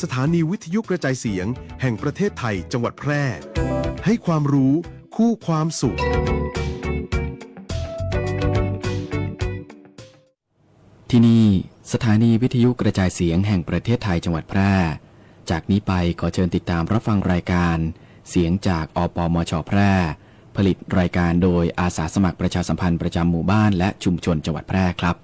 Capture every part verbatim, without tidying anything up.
สถานีวิทยุกระจายเสียงแห่งประเทศไทยจังหวัดแพร่ ให้ความรู้คู่ความสุข ที่นี่ สถานีวิทยุกระจายเสียงแห่งประเทศไทยจังหวัดแพร่ จากนี้ไปขอเชิญติดตามรับฟังรายการเสียงจาก อปมช แพร่ ผลิตรายการโดยอาสาสมัครประชาสัมพันธ์ประจำหมู่บ้านและชุมชนจังหวัดแพร่ครับ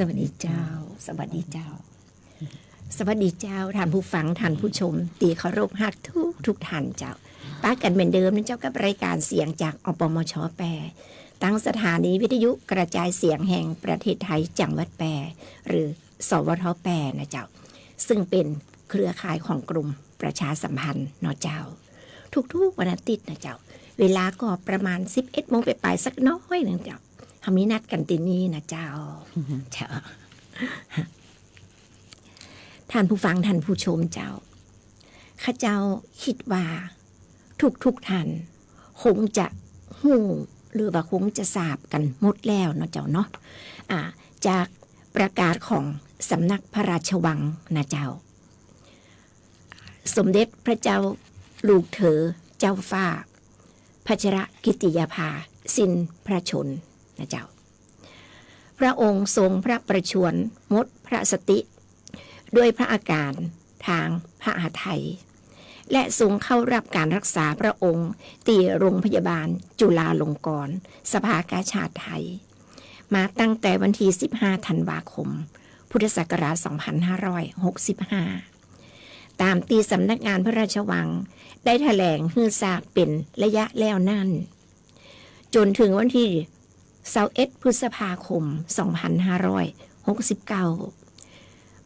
สวัสดีเจ้า สวัสดีเจ้า สวัสดีเจ้า ท่านผู้ฟัง ท่านผู้ชม ตี้เคารพฮักทุกทุกท่านเจ้า ปะกั๋นเหมือนเดิมนะเจ้า กับรายการเสียงจาก อปมช แป้ ตางสถานีวิทยุกระจายเสียงแห่งประเทศไทยจังหวัดแป้ หรือ สวท แป้ นะเจ้า ซึ่งเป๋นเครือข่ายของกรมประชาสัมพันธ์เนาะเจ้า ทุกๆวันอาทิตย์นะเจ้า เวลาก็ประมาณสิบเอ็ดโมงปลายๆสักน้อยนึ่งเจ้า เฮามีนัดกั๋นตี้นี่นะเจ้า เจ้า ท่านผู้ฟัง ท่านผู้ชมเจ้า ข้าเจ้ากึ๊ดว่าทุกๆท่านคงจะฮู้ หรือว่าคงจะทราบกั๋นหมดแล้วเนาะเจ้าเนาะ อ่า จากประกาศของสำนักพระราชวังนะเจ้า สมเด็จพระเจ้าลูกเธอเจ้าฟ้า พัชรกิติยาภา สิ้นพระชนม์นะเจ้า พระองค์ทรงพระประชวรมดพระสติ ด้วยพระอาการทางพหทัย และทรงเข้ารับการรักษาพระองค์ตี้โรงพยาบาลจุฬาลงกรณ์ สภากาชาดไทย มาตั้งแต่วันตี้สิบห้าธันวาคม พุทธศักราชสองพันห้าร้อยหกสิบห้า ต๋ามตี้สำนักงานพระราชวังได้แถลงหื้อทราบเป๋นระยะแล้วนั้น จ๋นถึงวันตี้ซาวเอ็ดพฤษภาคมสองพันห้าร้อยหกสิบเก้า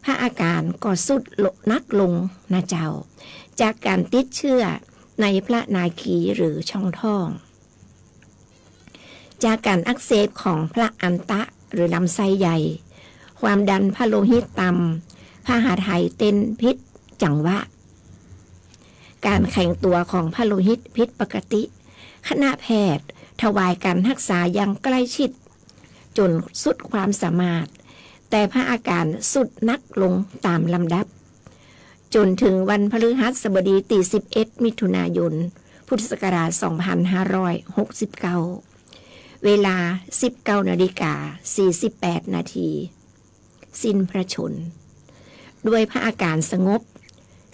พระอาการก็ทรุดหนักลงนะเจ้า จากก๋านติดเจื้อในพระนาคีหรือช่องท้อง จากก๋านอักเสบของพระอันตะหรือลำไส้ใหญ่ ความดันพระโลหิตต่ำ พหทัยเต้นผิดจังหวะ ก๋านแข็งตั๋วของพระโลหิตผิดปกติ คณะแพทย์ถวายก๋านฮักษาอย่างใกล้ชิด จ๋นสุดความสามารถ แต่พระอาการทรุดหนักลงต๋ามลำดับ จ๋นถึงวันพฤหัสบดีตี้สิบเอ็ดมิถุนายน พุทธศักราชสองพันห้าร้อยหกสิบเก้า เวลาสิบเก้านาฬิกาสี่สิบแปดนาที สิ้นพระชนม์ ด้วยพระอาการสงบ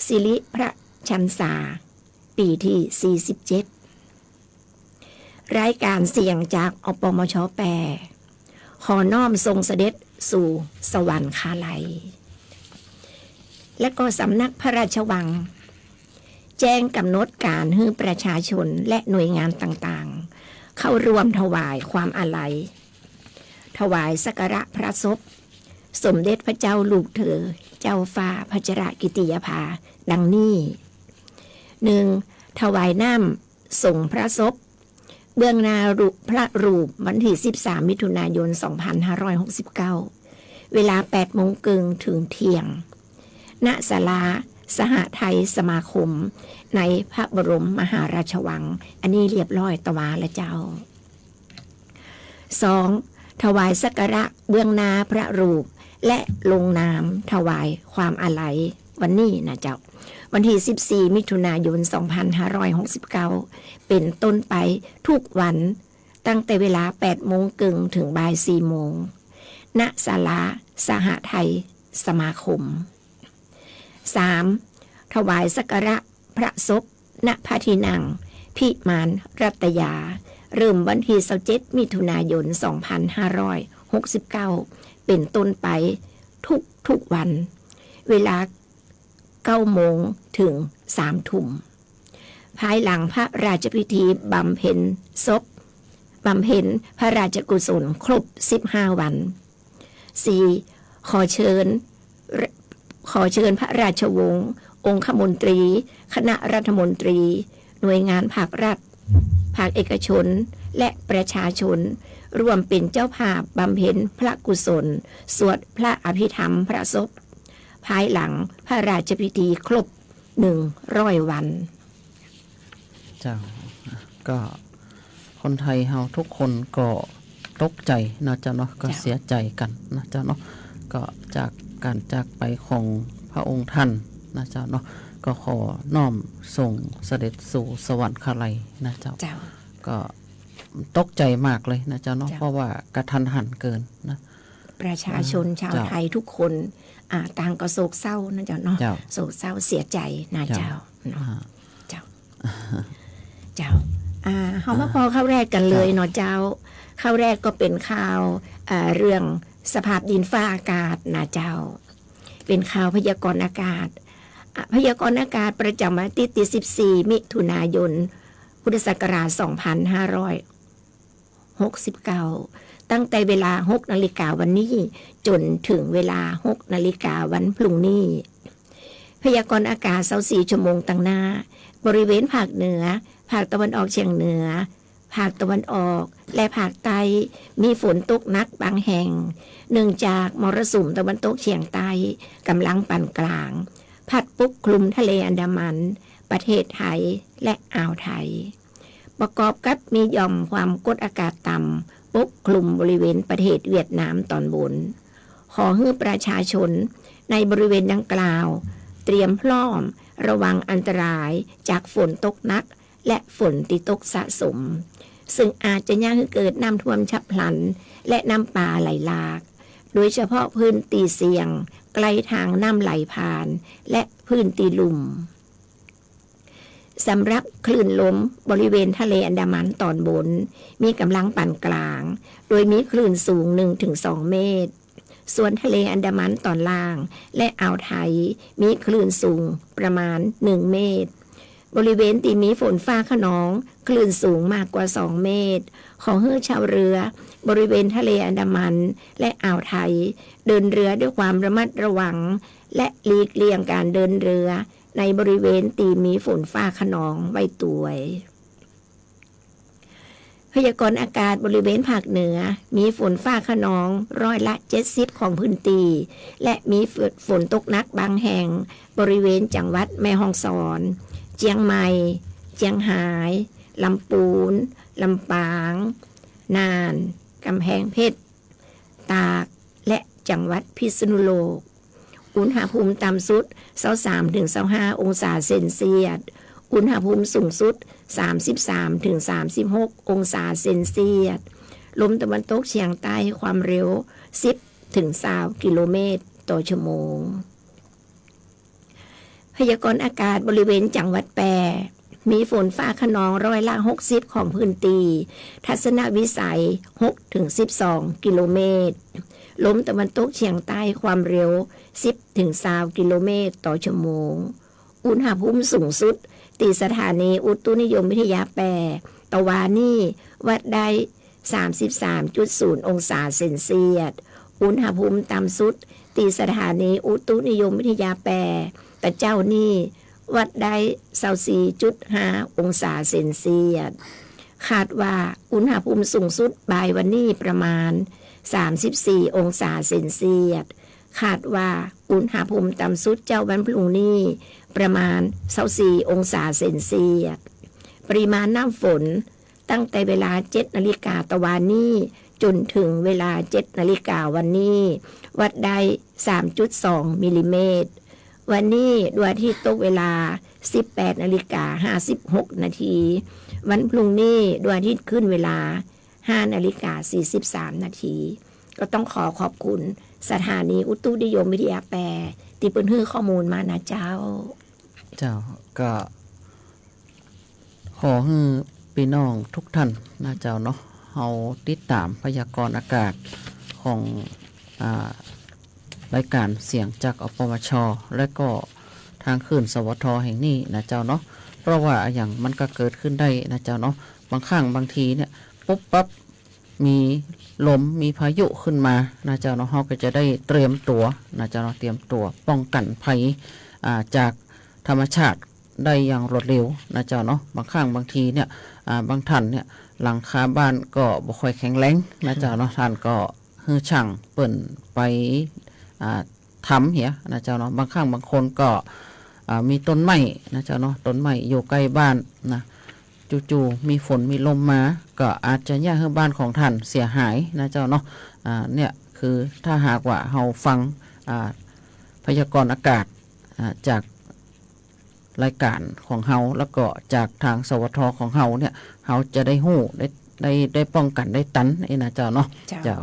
สิริพระชรรษา ปี๋ตี้สี่สิบเจ็ด รายการเสียงจาก อปมช แป้ ขอน้อมส่งเสด็จสู่สวรรคาลัย และก็สำนักพระราชวัง แจ้งก๋ำหนดก๋านหื้อประชาชนและหน่วยงานต่างๆ เข้าร่วมถวายความอาลัย ถวายสักการะพระศพ สมเด็จพระเจ้าลูกเธอ เจ้าฟ้าพัชรกิติยาภา ดังนี้ หนึ่ง ถวายน้ำสงพระศพ เบื้องหน้ารูป พระรูป วันตี้สิบสาม มิถุนายน สองพันห้าร้อยหกสิบเก้า เวลาแปดโมงเกิ่งเถิงเที่ยง ณ ศาลาสหทัยสมาคม ในพระบรมมหาราชวัง อันนี้เรียบร้อยตะวาละเจ้า สอง ถวายสักการะเบื้องหน้าพระรูป และลงนามถวายความอาลัยวันนี้นะเจ้า วันตี้สิบสี่ มิถุนายน สองพันห้าร้อยหกสิบเก้า เป๋นต้นไปทุกวัน ตั้งแต่เวลาแปดโมงเกิ่งเถิงบ่ายสี่โมง ณ ศาลาสหทัยสมาคม สาม ถวายสักการะพระศพ ณ พระที่นั่งพิมานรัตยา เริ่มวันตี้ซาวเจ็ด มิถุนายน สองพันห้าร้อยหกสิบเก้า เป๋นต้นไปทุกๆ วัน เวลาเก้าโมงเถิงสามทุ่ม ภายหลังพระราชพิธีบำเพ็ญศพ บำเพ็ญพระราชกุศลครบสิบห้าวัน สี่ ขอเชิญ ขอเชิญพระราชวงศ์ องคมนตรี คณะรัฐมนตรี หน่วยงานภาครัฐ ภาคเอกชน และประชาชน ร่วมเป๋นเจ้าภาพบำเพ็ญพระกุศล สวดพระอภิธรรมพระศพ ภายหลังพระราชพิธีครบหนึ่งร้อยวัน เจ้า ก็คนไทยเฮาทุกคนก็ตกใจ๋นะเจ้าเนาะ ก็ เจ้า เสียใจ๋กั๋นนะเจ้าเนาะ ก็จากก๋านจากไปของพระองค์ท่านนะเจ้าเนาะ ก็ขอน้อมส่งเสด็จสู่สวรรคาลัยนะเจ้า เจ้า ก็ตกใจ๋มากเลยนะเจ้าเนาะ เจ้า เพราะว่ากะทันหันเกินนะ ประชาชน อ่า ชาว เจ้า ไทยทุกคน อ่า ต่างก็โศกเศร้านะเจ้าเนาะ เจ้า โศกเศร้าเสียใจ๋นะ เจ้า เจ้าเนาะ อ่า เจ้า เจ้า อ่า เฮามา อ่า พอข่าวแรกกั๋นเลย เจ้า เนาะเจ้า ข่าวแรกก็เป๋นข่าว อ่า เรื่องสภาพดินฟ้าอากาศนะเจ้า เป๋นข่าวพยากรณ์อากาศ อ่ะ พยากรณ์อากาศประจ๋ำวันอาทิตย์ตี้สิบสี่ มิถุนายน พุทธศักราช สองพันห้าร้อย หกสิบเก้า ตั้งแต่เวลาหกนาฬิกาวันนี้ จ๋นเถิงเวลาหกนาฬิกาวันพรุ่งนี้ พยากรณ์อากาศซาวสี่ชั่วโมงตังหน้า บริเวณภาคเหนือ ภาคตะวันออกเฉียงเหนือ ภาคตะวันออก และภาคใต้ มีฝนตกหนักบางแห่ง เนื่องจากมรสุมตะวันตกเฉียงใต้ ก๋ำลังปานกลาง พัดปกคลุมทะเลอันดามัน ประเทศไทย และอ่าวไทย ประกอบกับมีหย่อมความกดอากาศต่ำปกคลุมบริเวณประเทศเวียดนามตอนบน ขอหื้อประชาชนในบริเวณดังกล่าว เตรียมพร้อมระวังอันตรายจากฝนตกหนัก และฝนตี้ตกสะสม ซึ่งอาจจะเยียะหื้อเกิดน้ำท่วมฉับพลัน และน้ำป่าไหลหลาก โดยเฉพาะพื้นตี้เสี่ยงใก้ตางน้ำไหลผ่าน และพื้นตี้ลุ่ม สำหรับคลื่นลมบริเวณทะเลอันดามันตอนบน มีก๋ำลังปานกลาง โดยมีคลื่นสูงหนึ่งถึงสองเมตร ส่วนทะเลอันดามันตอนล่าง และอ่าวไทย มีคลื่นสูงประมาณหนึ่งเมตร บริเวณตี้มีฝนฟ้าคะนอง คลื่นสูงมากกว่าสองเมตร ขอหื้อชาวเรือบริเวณทะเลอันดามัน และอ่าวไทย เดินเรือด้วยความระมัดระวัง และหลีกเลี่ยงก๋านเดินเรือ ในบริเวณตี้มีฝนฟ้าคะนองไว้ตวย พยากรณ์อากาศบริเวณภาคเหนือ มีฝนฟ้าคะนองร้อยละเจ็ดสิบของพื้นตี้ และมีฝน ฝนตกหนักบางแห่ง บริเวณจังหวัดแม่ฮ่องสอน เจียงใหม่ เจียงฮาย ลำปูน ลำปาง น่าน ก๋ำแพงเพชร ตาก และจังหวัดพิษณุโลก อุณหภูมิต่ำสุด ซาวสามถึงซาวห้าองศาเซลเซียส อุณหภูมิสูงสุด สามสิบสามถึงสามสิบหกองศาเซลเซียส ลมตะวันตกเฉียงใต้ความเร็ว สิบถึงซาวกิโลเมตรต่อชั่วโมง พยากรณ์อากาศบริเวณจังหวัดแป้ มีฝนฟ้าคะนองร้อยละหกสิบของพื้นตี้ ทัศนวิสัย หกถึงสิบสองกิโลเมตร ลมตะวันตกเฉียงใต้ความเร็ว สิบถึงซาวกิโลเมตรต่อชั่วโมง อุณหภูมิสูงสุด ตี้สถานีอุตุนิยมวิทยาแป้ ตะวานี้ วัดได้ สามสิบสามจุดศูนย์องศาเซลเซียส อุณหภูมิต่ำสุด ตี้สถานีอุตุนิยมวิทยาแป้ ตะเจ๊านี้ วัดได้ ซาวสี่จุดห้าองศาเซลเซียส คาดว่าอุณหภูมิสูงสุดบ่ายวันนี้ประมาณสามสิบสี่องศาเซลเซียส คาดว่าอุณหภูมิต่ำสุดเจ๊าวันพรุ่งนี้ประมาณซาวสี่องศาเซลเซียส ปริมาณน้ำฝนตั้งแต่เวลาเจ็ดนาฬิกาตะวานนี้จนถึงเวลาเจ็ดนาฬิกาวันนี้ วัดได้สามจุดสองมิลลิเมตร วันนี้ดวงอาทิตย์ตกเวลาสิบแปดนาฬิกาห้าสิบหกนาที วันพรุ่งนี้ดวงอาทิตย์ขึ้นเวลาห้านาฬิกาสี่สิบสามนาที ก็ต้องขอขอบคุณสถานีอุตุนิยมวิทยาแปร ตี้เปิ้นหื้อข้อมูลมานะเจ้า เจ้า ก็ ขอหื้อปี้น้องทุกท่านนะเจ้าเนาะ เฮาติดต๋ามพยากรณ์อากาศของ อ่า รายก๋านเสียงจาก อปวช และก็ตางคลื่น สวท แห่งนี้นะเจ้าเนาะ เพราะว่าอะหยังมันก็เกิดขึ้นได้นะเจ้าเนาะ บางครั้งบางทีเนี่ย ปุ๊บปั๊บ มีลม มีพายุขึ้นมานะเจ้าเนาะ เฮาก็จะได้เตรียมตั๋วนะเจ้าเนาะ เตรียมตั๋วป้องกั๋นภัย อ่า จากธรรมชาติได้อย่างรวดเร็วนะเจ้าเนาะ บางครั้งบางทีเนี่ย อ่า บางท่านเนี่ย หลังคาบ้านก็บ่ค่อยแข็งแรงนะเจ้าเนาะ ต้านก็หื้อช่างเปิ้นไป อ่า ทำเหียนะเจ้าเนาะ บางครั้งบางคนก็ อ่า มีต้นไม้นะเจ้าเนาะ ต้นไม้อยู่ใก้บ้านนะ จู่ๆ มีฝนมีลมมา ก็อาจจะเยียะหื้อบ้านของต้านเสียหายนะเจ้าเนาะ อ่า เนี่ยคือถ้าหากว่าเฮาฟัง อ่า พยากรณ์อากาศ อ่า จากรายก๋านของเฮา แล้วก็จากตาง สวท ของเฮาเนี่ย เฮาจะได้ฮู้ ได้ ได้ ได้ป้องกั๋น ได้ตัน เอ้ยนะเจ้าเนาะ เจ้า เจ้า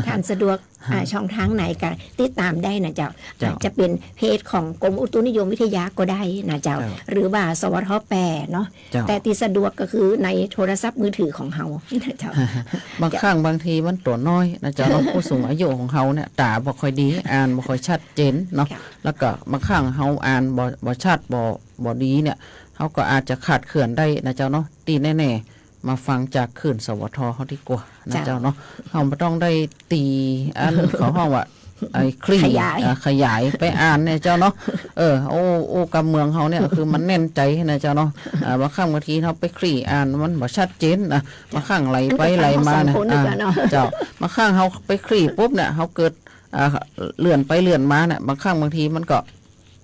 ต้านสะดวก อ่า ช่องตางไหนก็ติดต๋ามได้นะเจ้า เจ้า อาจจะเป๋นเพจของกรมอุตุนิยมวิทยาก็ได้นะเจ้า เจ้า หรือว่า สวท แปดเนาะ เจ้า แต่ตี้สะดวกก็คือในโทรศัพท์มือถือของเฮานะเจ้า บางครั้งบางทีมันตั๋วน้อยนะเจ้าเนาะ ผู้สูงอายุของเฮาเนี่ย ต๋าบ่ค่อยดี อ่านบ่ค่อยชัดเจนเนาะ เจ้า แล้วก็บางครั้งเฮาอ่านบ่ บ่ชัด บ่ บ่ดีเนี่ย เฮาก็อาจจะคลาดเคลื่อนได้นะเจ้าเนาะ ตี้แน่ๆ มาฟังจากคลื่น สวท เฮาดีกว่านะเจ้าเนาะ เฮาบ่ต้องได้ตี อันเขาฮ้องว่า ไอ้คลี่ ขยาย อ่า ขยายไปอ่านเนี่ยเจ้าเนาะ เออ โอ้ โอ้ กำเมืองเฮาเนี่ย คือมันแน่นใจ๋นะเจ้าเนาะ อ่า บางครั้งบางทีเฮาไปคลี่อ่านมันบ่ชัดเจนนะ บางครั้งไหลไปไหลมาเนี่ย อันนี้ก็ฟังเฮาสองคนดีกว่าเนาะ อ่า เจ้า บางครั้งเฮาไปคลี่ปุ๊บเนี่ย เฮาเกิด อ่า เลื่อนไปเลื่อนมาเนี่ย บางครั้งบางทีมันก็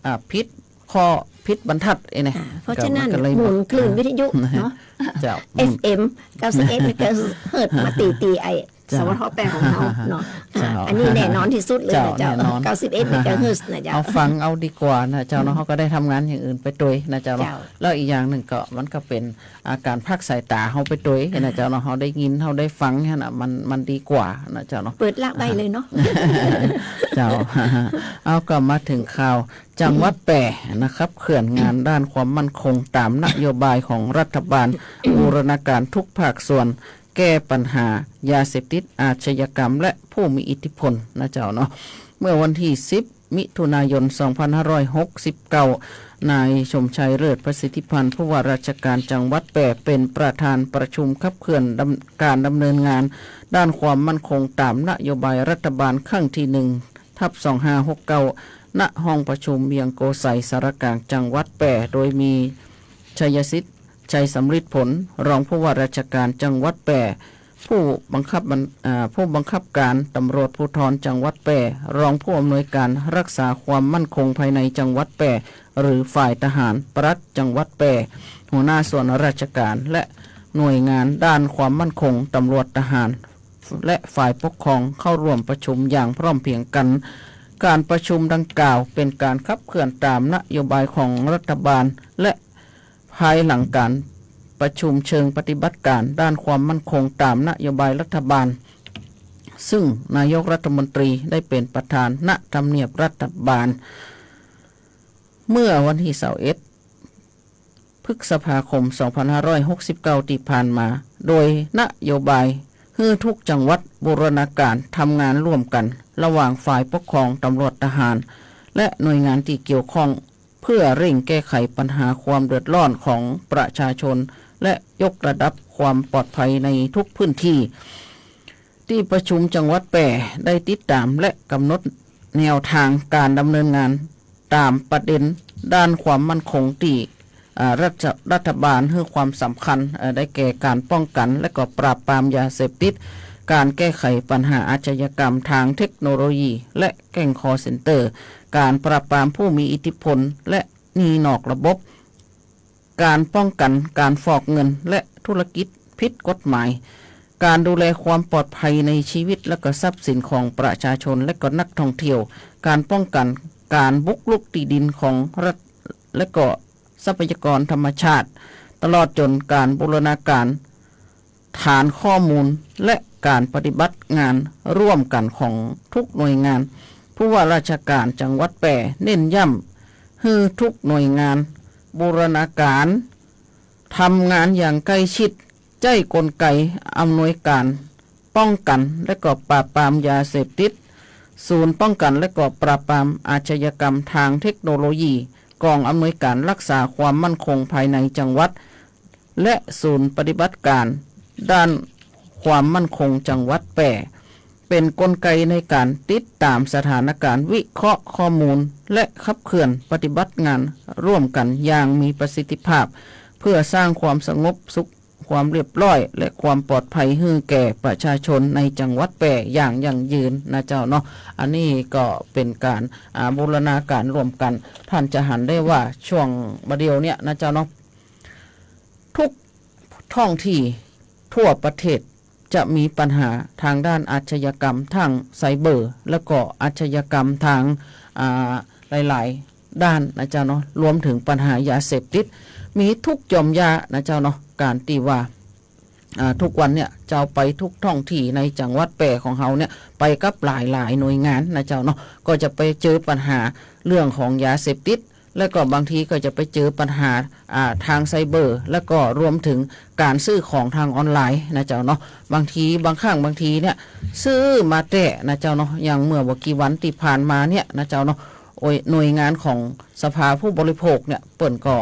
อ่า ผิด ข้อผิดบรรทัดไอ้เนี่ย อ่า เพราะฉะนั้น ก็มันก็เลย หมุนคลื่นวิทยุเนาะ เจ้า เอฟเอ็ม เก้าสิบเอ็ด เมกะเฮิรตซ์ มาตี ตีไอ้ เจ้า สวท แปดของเฮาเนาะ เจ้า อ่า อันนี้แน่นอนตี้สุดเลยนะเจ้า เจ้า แน่นอน เก้าสิบเอ็ด เมกะเฮิรตซ์นะเจ้า เอาฟังเอาดีกว่านะเจ้าเนาะ อืม เฮาก็ได้ทำงานอย่างอื่นไปตวยนะเจ้าเนาะ เจ้า แล้วอีกอย่างหนึ่งก็มันก็เป๋น อ่า ก๋านพักสายต๋าเฮาไปตวยนะเจ้าเนาะ เฮาได้ยิน เฮาได้ฟังเนี่ยนะ มัน มันดีกว่านะเจ้าเนาะ เปิดละไว้เลยเนาะ เจ้า เอาก็มาเถิงข่าว จังหวัดแป้นะ ขับเคลื่อนงานด้านความมั่นคงต๋ามนโยบายของรัฐบาล บูรณาการทุกภาคส่วน แก้ปัญหายาเสพติด อาชญากรรม และผู้มีอิทธิพลนะเจ้าเนาะ เมื่อวันตี้สิบ มิถุนายน สองพันห้าร้อยหกสิบเก้า นายสมชัย เลิศประสิทธิพันธ์ ผู้ว่าราชการจังหวัดแป้ เป๋นประธานประชุมขับเคลื่อนดำ การดำเนินงานด้านความมั่นคงต๋ามนโยบายรัฐบาลครั้งตี้หนึ่ง ทับ สองห้าหกเก้า ณ ห้องประชุมเวียงโกไสย สารกลางจังหวัดแป้ โดยมี ชัยสิทธิ์ ชัยสำริดผล รองผู้ว่าราชการจังหวัดแป้ ผู้บังคับบัญ อ่า ผู้บังคับการตำรวจภูธรจังหวัดแป้ รองผู้อำนวยการรักษาความมั่นคงภายในจังหวัดแป้ หรือฝ่ายทหารปลัดจังหวัดแป้ หัวหน้าส่วนราชการ และหน่วยงานด้านความมั่นคง ตำรวจ ทหาร และฝ่ายปกครองเข้าร่วมประชุมอย่างพร้อมเพรียงกัน การประชุมดังกล่าวเป๋นการขับเคลื่อนต๋ามนโยบายของรัฐบาล และภายหลังการประชุมเชิงปฏิบัติการด้านความมั่นคงต๋ามนโยบายรัฐบาล ซึ่งนายกรัฐมนตรีได้เป๋นประธาน ณ ทำเนียบรัฐบาล เมื่อวันตี้ซาวเอ็ด พฤษภาคม สองพันห้าร้อยหกสิบเก้า ตี้ผ่านมา โดยนโยบายหื้อทุกจังหวัดบูรณาการทำงานร่วมกัน ระหว่างฝ่ายปกครอง ตำรวจ ทหาร และหน่วยงานตี้เกี่ยวข้อง เพื่อเร่งแก้ไขปัญหาความเดือดร้อนของประชาชน และยกระดับความปลอดภัยในทุกพื้นที่ ตี้ประชุมจังหวัดแป้ได้ติดต๋ามและกำหนดแนวทางการดำเนินงานต๋ามประเด็นด้านความมั่นคงตี้ อ่า รัฐ รัฐบาลหื้อความสำคัญ เอ่อ ได้แก่ก๋านป้องกั๋นและก็ปราบปรามยาเสพติด ก๋านแก้ไขปัญหาอาชญากรรมตางเทคโนโลยีและแก๊งคอลเซ็นเตอร์ ก๋านปราบปรามผู้มีอิทธิพลและหนี้นอกระบบ ก๋านป้องกั๋นก๋านฟอกเงินและธุรกิจผิดกฎหมาย ก๋านดูแลความปลอดภัยในชีวิตและก็ทรัพย์สินของประชาชนและก็นักท่องเที่ยว ก๋านป้องกั๋นก๋านบุกรุกตี้ดินของรัฐและก็ทรัพยากรธรรมชาติ ตลอดจ๋นก๋านบูรณาก๋าน ฐานข้อมูลและก๋านปฏิบัติงานร่วมกั๋นของทุกหน่วยงาน ผู้ว่าราชก๋านจังหวัดแป้เน้นย้ำหื้อทุกหน่วยงานบูรณาก๋าน ทำงานอย่างใกล้ชิด ใจ๊กลไกอำนวยก๋านป้องกั๋นและก็ปราบปรามยาเสพติด ศูนย์ป้องกั๋นและก็ปราบปรามอาชญากรรมตางเทคโนโลยี ก๋องอำนวยก๋านรักษาความมั่นคงภายในจังหวัด และศูนย์ปฏิบัติก๋านด้านความมั่นคงจังหวัดแป้ เป๋นกลไกในก๋านติดต๋ามสถานก๋ารณ์ วิเคราะห์ข้อมูล และขับเคลื่อนปฏิบัติงานร่วมกั๋นอย่างมีประสิทธิภาพ เพื่อสร้างความสงบสุข ความเรียบร้อย และความปลอดภัยหื้อแก่ประชาชนในจังหวัดแป้อย่างยั่งยืนนะเจ้าเนาะ อันนี้ก็เป๋นก๋าน อ่า บูรณาก๋านร่วมกั๋น ท่านจะหันได้ว่าช่วงบ่าเดี่ยวเนี่ยนะเจ้าเนาะ ทุกท้องที่ทั่วประเทศจะมีปัญหาตางด้านอาชญากรรมตางไซเบอร์ แล้วก็อาชญากรรมตาง อ่า หลายๆ ด้านนะเจ้าเนาะ รวมเถิงปัญหายาเสพติด มีทุกหย่อมย่านะเจ้าเนาะ ก๋านตี้ว่า อ่า ทุกวันเนี่ยเจ้าไปทุกท้องที่ในจังหวัดแป้ของเฮาเนี่ย ไปกับหลายๆ หน่วยงานนะเจ้าเนาะ ก็จะไปเจอปัญหาเรื่องของยาเสพติด แล้วก็บางทีก็จะไปเจอปัญหา อ่า ตางไซเบอร์ แล้วก็รวมเถิงก๋านซื้อของตางออนไลน์นะเจ้าเนาะ บางที บางครั้งบางทีเนี่ย ซื้อมาแต๊นะเจ้าเนาะ อย่างเมื่อบ่กี่วันตี้ผ่านมาเนี่ยนะเจ้าเนาะ โอ้ย หน่วยงานของสภาผู้บริโภคเนี่ย เปิ้นก็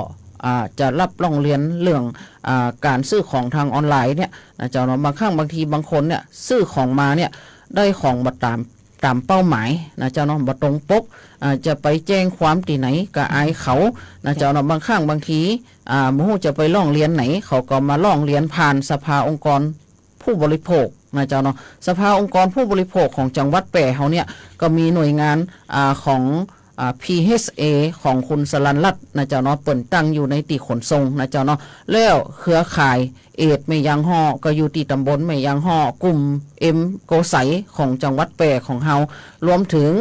อ่า จะรับร้องเรียนเรื่อง อ่า ก๋านซื้อของตางออนไลน์เนี่ยนะเจ้าเนาะ บางครั้งบางทีบางคนเนี่ย ซื้อของมาเนี่ย ได้ของบ่ต๋าม ต๋ามเป้าหมายนะเจ้าเนาะ บ่ตรงปก อ่า จะไปแจ้งความตี้ไหนก็อายเขานะเจ้าเนาะ บางครั้งบางที อ่า บ่ฮู้จะไปร้องเรียนไหน เขาก็มาร้องเรียนผ่านสภาองค์กรผู้บริโภคนะเจ้าเนาะ สภาองค์กรผู้บริโภคของจังหวัดแป้เฮาเนี่ย ก็มีหน่วยงาน อ่า ของ อ่า พีเอชเอ ของคุณสรัญรัตน์นะเจ้าเนาะ เปิ้นตั้งอยู่ในตี้ขนส่งนะเจ้าเนาะ แล้วเครือข่ายเอดส์แม่ยางฮ่อ ก็อยู่ตี้ตำบลแม่ยางฮ่อ กลุ่มเอ็มโกไสของจังหวัดแป้ของเฮา รวมเถิง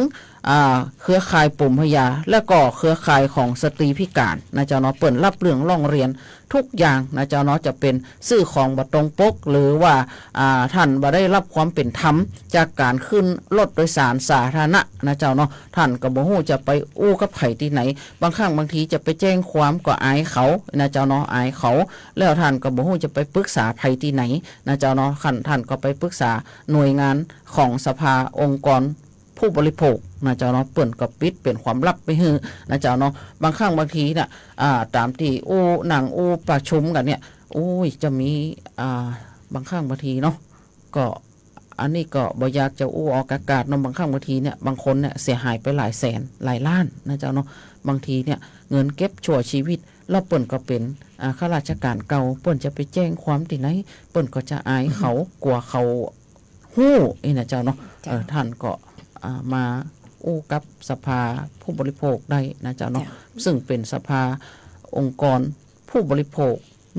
อ่า เครือข่ายปู่พญา และก็เครือข่ายของสตรีพิการนะเจ้าเนาะ เปิ้นรับเรื่องร้องเรียนทุกอย่างนะเจ้าเนาะ จะเป๋นซื้อของบ่ตรงปก หรือว่า อ่า ท่านบ่ได้รับความเป๋นธรรมจากก๋านขึ้นรถโดยสารสาธารณะนะเจ้าเนาะ ท่านก็บ่ฮู้จะไปอู้กับใผตี้ไหน บางครั้งบางทีจะไปแจ้งความก็อายเขานะเจ้าเนาะ อายเขา แล้วท่านก็บ่ฮู้จะไปปรึกษาใผตี้ไหนนะเจ้าเนาะ ท่าน ท่านก็ไปปรึกษาหน่วยงานของสภาองค์กร ผู้บริโภคนะเจ้าเนาะ เปิ้นก็ปิดเป๋นความลับไปหื้อนะเจ้าเนาะ บางครั้งบางทีน่ะ อ่า ต๋ามตี้อู้ นั่งอู้ประชุมกั๋นเนี่ย โอ้ย จะมี อ่า บางครั้งบางทีเนาะ ก็ อันนี้ก็บ่อยากจะอู้ออกอากาศเนาะ บางครั้งบางทีเนี่ย บางคนเนี่ยเสียหายไปหลายแสนหลายล้านนะเจ้าเนาะ บางทีเนี่ย เงินเก็บชั่วชีวิต แล้วเปิ้นก็เป๋น อ่า ข้าราชการเก่า เปิ้นจะไปแจ้งความตี้ไหน เปิ้นก็จะอายเขา กั๋วเขา ฮู้อี้นะเจ้าเนาะ เจ้า เอ่อ ท่านก็ อ่า มาอู้กับสภาผู้บริโภคได้นะเจ้าเนาะ เจ้า ซึ่งเป๋นสภาองค์กรผู้บริโภค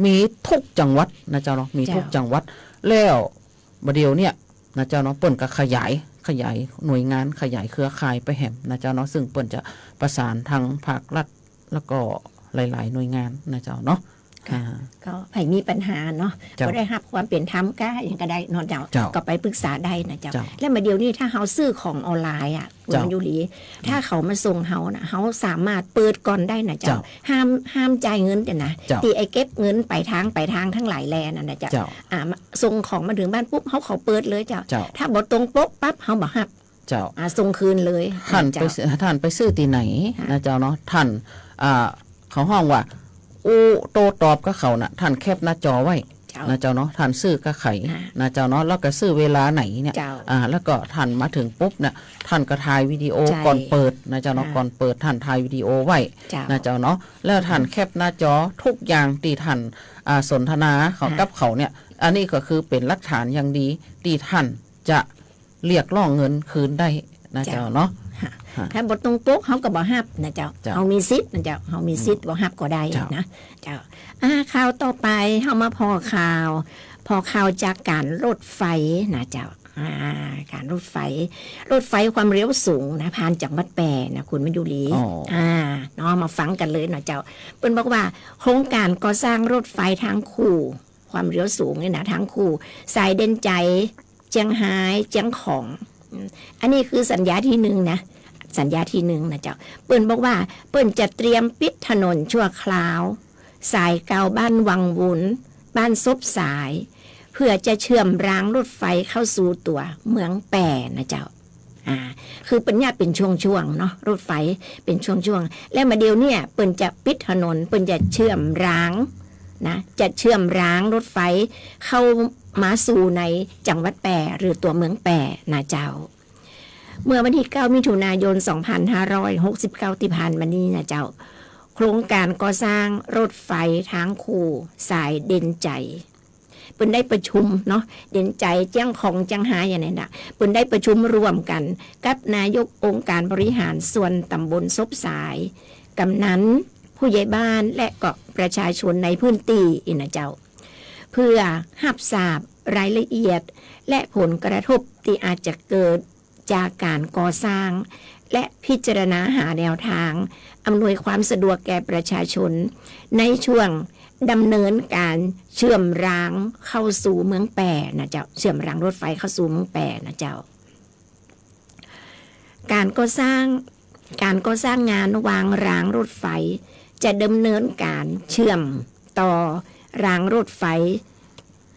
มีทุกจังหวัดนะเจ้าเนาะ มีทุก เจ้า จังหวัด แล้วบ่าเดี่ยวเนี่ยนะเจ้าเนาะ เปิ้นก็ขยาย ขยายหน่วยงาน ขยายเครือข่ายไปแหมนะเจ้าเนาะ ซึ่งเปิ้นจะประสานตางภาครัฐ แล้วก็หลายๆ หน่วยงานนะเจ้าเนาะ ค่ะ อ่า ก็ใผมีปัญหาเนาะ เจ้า บ่ได้ฮับความเป๋นธรรมก้าหยังก็ได้เนาะเจ้า เจ้า ก็ไปปรึกษาได้นะเจ้า เจ้า แล้วบ่าเดี่ยวนี้ถ้าเฮาซื้อของออนไลน์อะ เจ้า คุณหยุรี ถ้าเขามาส่งเฮาน่ะ เฮาสามารถเปิดก่อนได้นะเจ้า เจ้า ห้าม ห้ามจ่ายเงินเตี้ยนะ เจ้า ตี้ไอ้เก็บเงินป๋ายทาง ป๋ายทางตังหลายแลนั่นนะเจ้า เจ้า อ่า มา ส่งของมาเถิงบ้านปุ๊บ เฮาขอเปิดเลยเจ้า เจ้า ถ้าบ่ตรงปกปั๊บ เฮาบ่ฮับ เจ้า อ่า ส่งคืนเลย ท่านไป เจ้า ซื้อ ท่านไปซื้อตี้ไหน ฮะ นะเจ้าเนาะ ท่าน อ่า เขาฮ้องว่า อู้โต้ตอบกับเขาน่ะ ท่านแคปหน้าจอไว้ นะเจ้าเนาะ ท่านซื้อกับใผ อ่า นะเจ้าเนาะ แล้วก็ซื้อเวลาไหนเนี่ย เจ้า อ่า แล้วก็ท่านมาถึงปุ๊บเนี่ย ท่านก็ถ่ายวิดีโอ ใช่ ก่อนเปิดนะเจ้าเนาะ อ่า ก่อนเปิดท่านถ่ายวิดีโอไว้ เจ้า นะเจ้าเนาะ แล้วท่าน อืม แคปหน้าจอทุกอย่างตี้ท่าน อ่า สนทนาเขา อ่า กับเขาเนี่ย อันนี้ก็คือเป๋นหลักฐานอย่างดีตี้ท่านจะเรียกร้องเงินคืนได้นะเจ้า เจ้าเนาะ ฮะ ฮะ ถ้าบ่ตรงปกเฮาก็บ่ฮับนะเจ้า เจ้า เฮามีสิทธิ์นะเจ้า เฮามีสิทธิ์ อืม บ่ฮับก็ได้ เจ้า นะเจ้า อ่า ข่าวต่อไปเฮามาผ่อข่าว ผ่อข่าวจากก๋านรถไฟนะเจ้า อ่า ก๋านรถไฟ รถไฟความเร็วสูงนะ ผ่านจังหวัดแป้นะ คุณมะยุรี อ๋อ อ่า เนาะ มาฟังกั๋นเลยเนาะเจ้า เปิ้นบอกว่าโครงก๋านก่อสร้างรถไฟทางคู่ ความเร็วสูงนี่นะ ทางคู่ สายเด่นใจ เจียงฮาย เจียงของ อืม อันนี้คือสัญญาตี้นึ่งนะ สัญญาตี้นึ่งนะเจ้า เปิ้นบอกว่าเปิ้นจะเตรียมปิดถนนชั่วคราว สายเก่าบ้านวังวุ้น บ้านซบสาย เพื่อจะเชื่อมรางรถไฟเข้าสู่ตั๋วเมืองแป้นะเจ้า อ่า คือเปิ้นเยียะเป๋นช่วงๆ เนาะ รถไฟเป๋นช่วงๆ แล้วมาเดี๋ยวเนี่ยเปิ้นจะปิดถนน เปิ้นจะเชื่อมรางนะ จะเชื่อมรางรถไฟเข้ามาสู่ในจังหวัดแป้หรือตั๋วเมืองแป้นะเจ้า เมื่อวันตี้เก้ามิถุนายนสองพันห้าร้อยหกสิบเก้าตี้ผ่านมานี้นะเจ้า โครงก๋านก่อสร้างรถไฟทางคู่สายเด่นใจ เปิ้นได้ประชุมเนาะ เด่นใจ เจียงของ เจียงฮาย อย่างนั้นน่ะ เปิ้นได้ประชุมร่วมกั๋นกับนายกองค์การบริหารส่วนตำบลซบสาย กำนัน ผู้ใหญ่บ้าน และก็ประชาชนในพื้นตี้อี้นะเจ้า เพื่อฮับทราบรายละเอียด และผลกระทบตี้อาจจะเกิดจากก๋านก่อสร้าง และพิจารณาหาแนวทางอำนวยความสะดวกแก่ประชาชน ในช่วงดำเนินก๋านเชื่อมรางเข้าสู่เมืองแป้นะเจ้า เชื่อมรางรถไฟเข้าสู่เมืองแป้นะเจ้า ก๋านก่อสร้าง ก๋านก่อสร้างงานวางรางรถไฟ จะดำเนินก๋านเชื่อมต่อรางรถไฟ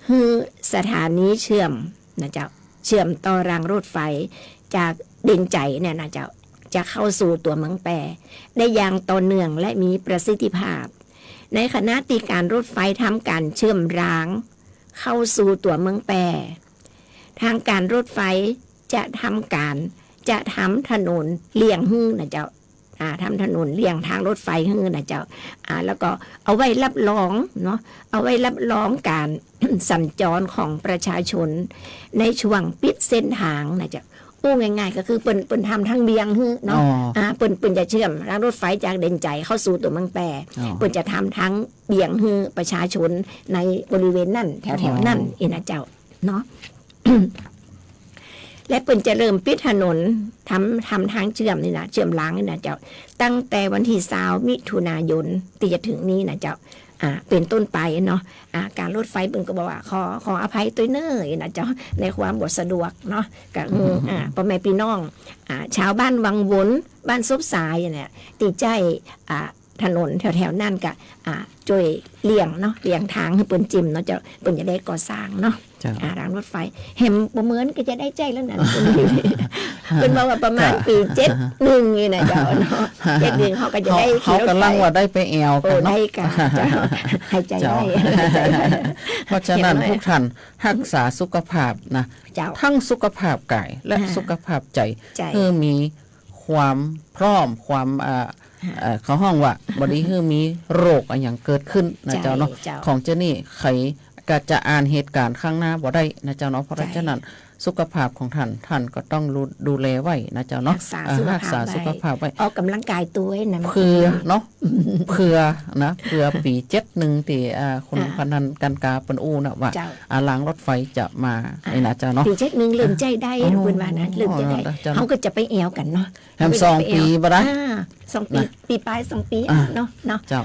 หื้อสถานีเชื่อมนะเจ้า เชื่อมต่อรางรถไฟจากเด่นใจเนี่ยนะเจ้า จะเข้าสู่ตั๋วเมืองแป้ได้อย่างต่อเนื่องและมีประสิทธิภาพ ในขณะตี้ก๋านรถไฟทำก๋านเชื่อมรางเข้าสู่ตั๋วเมืองแป้ ทางก๋านรถไฟจะทำก๋าน จะทำถนนเลี่ยงหื้อนะเจ้า อ่า ทำถนนเลี่ยงทางรถไฟหื้อนะเจ้า อ่า แล้วก็เอาไว้รับรองเนาะ เอาไว้รับรองก๋าน สัญจรของประชาชนในช่วงปิดเส้นทางนะเจ้า อู้ง่ายๆ ก็คือเปิ้น เปิ้นทำทางเบี่ยงหื้อเนาะ อ๋อ อ่า เปิ้น เปิ้นจะเชื่อมรางรถไฟจากเด่นใจเข้าสู่ตั๋วเมืองแป้ อ๋อ เปิ้นจะทำทางเบี่ยงหื้อประชาชนในบริเวณนั้น แถวๆ นั้น อ๋อ อี้นะเจ้า เนาะ และเปิ้นจะเริ่มปิดถนน ทำ ทำทางเชื่อมนี่นะ เชื่อมรางนี่นะเจ้า ตั้งแต่วันตี้ซาวมิถุนายนตี้จะถึงนี้นะเจ้า อ่า เป๋นต้นไปเนาะ อ่า ก๋านรถไฟเปิ้นก็บอกว่า ขอ ขออภัยตวยเน่อนะเจ้า ในความบ่สะดวกเนาะ ก็ อืม อ่า ป้อแม่ปี้น้อง อ่า ชาวบ้านวังวน บ้านซบสายเนี่ย ตี้ใจ๊ อ่า ถนนแถวๆ นั้นก็ อ่า จ้วยเลี่ยงเนาะ เลี่ยงตางหื้อเปิ้นจิ่มเนาะเจ้า เปิ้นจะได้ก่อสร้างเนาะ เจ้า อ่า รางรถไฟ แหมบ่เหมือนก็จะได้ใจ๊แล้วนั่น เปิ้นบอกว่าประมาณ ค่ะ ปี๋เจ็ดหนึ่งนี่นะเจ้าเนาะ เจ็ดหนึ่งเขาก็จะได้ เขา ขี่รถไฟ เขากำลังว่าได้ไปแอ่วกั๋นเนาะ โอ้ ได้กั๋นเจ้า หายใจ๋ เจ้า ได้ หายใจ๋ได้ เพราะฉะนั้น เห็นไหม ทุกท่านฮักษาสุขภาพนะ เจ้า ทั้งสุขภาพก๋ายและ อ่า สุขภาพใจ๋ ใจ๋ หื้อมี ความพร้อม ความ อ่า อ่า เอ่อ เขาฮ้องว่า บ่ดีหื้อมีโรคอะหยังเกิดขึ้นนะเจ้าเนาะ ใช่เจ้า ของเจ้านี่ใผก็จะอ่านเหตุก๋ารณ์ข้างหน้าบ่ได้นะเจ้าเนาะ เพราะ ใช่ ฉะนั้นสุขภาพของท่าน ท่านก็ต้องดู ดูแลไว้นะเจ้าเนาะ รักษา อ่า สุขภาพ รักษาสุขภาพไว้ ไว้ ออกกำลังกายตวยนะ เผื่อเนาะ เผื่อนะ เผื่อปี๋เจ็ดหนึ่งตี้ อ่า คุณ อ่า พนันกันกาเปิ้นอู้นะว่า เจ้า อ่า รางรถไฟจะมา อ่า นี่นะเจ้าเนาะ ปี๋เจ็ดหนึ่งเริ่มใจ๊ได้ อ๋อ เปิ้นว่านะ เริ่มใจ๊ได้ เจ้าเนาะ เขาก็จะไปแอ่วกั๋นเนาะ แหมสองปี๋บ่ได้ อ่า สองปี๋ นะ ปี๋ป๋ายสองปี๋ อ่า เนาะ เนาะ เจ้า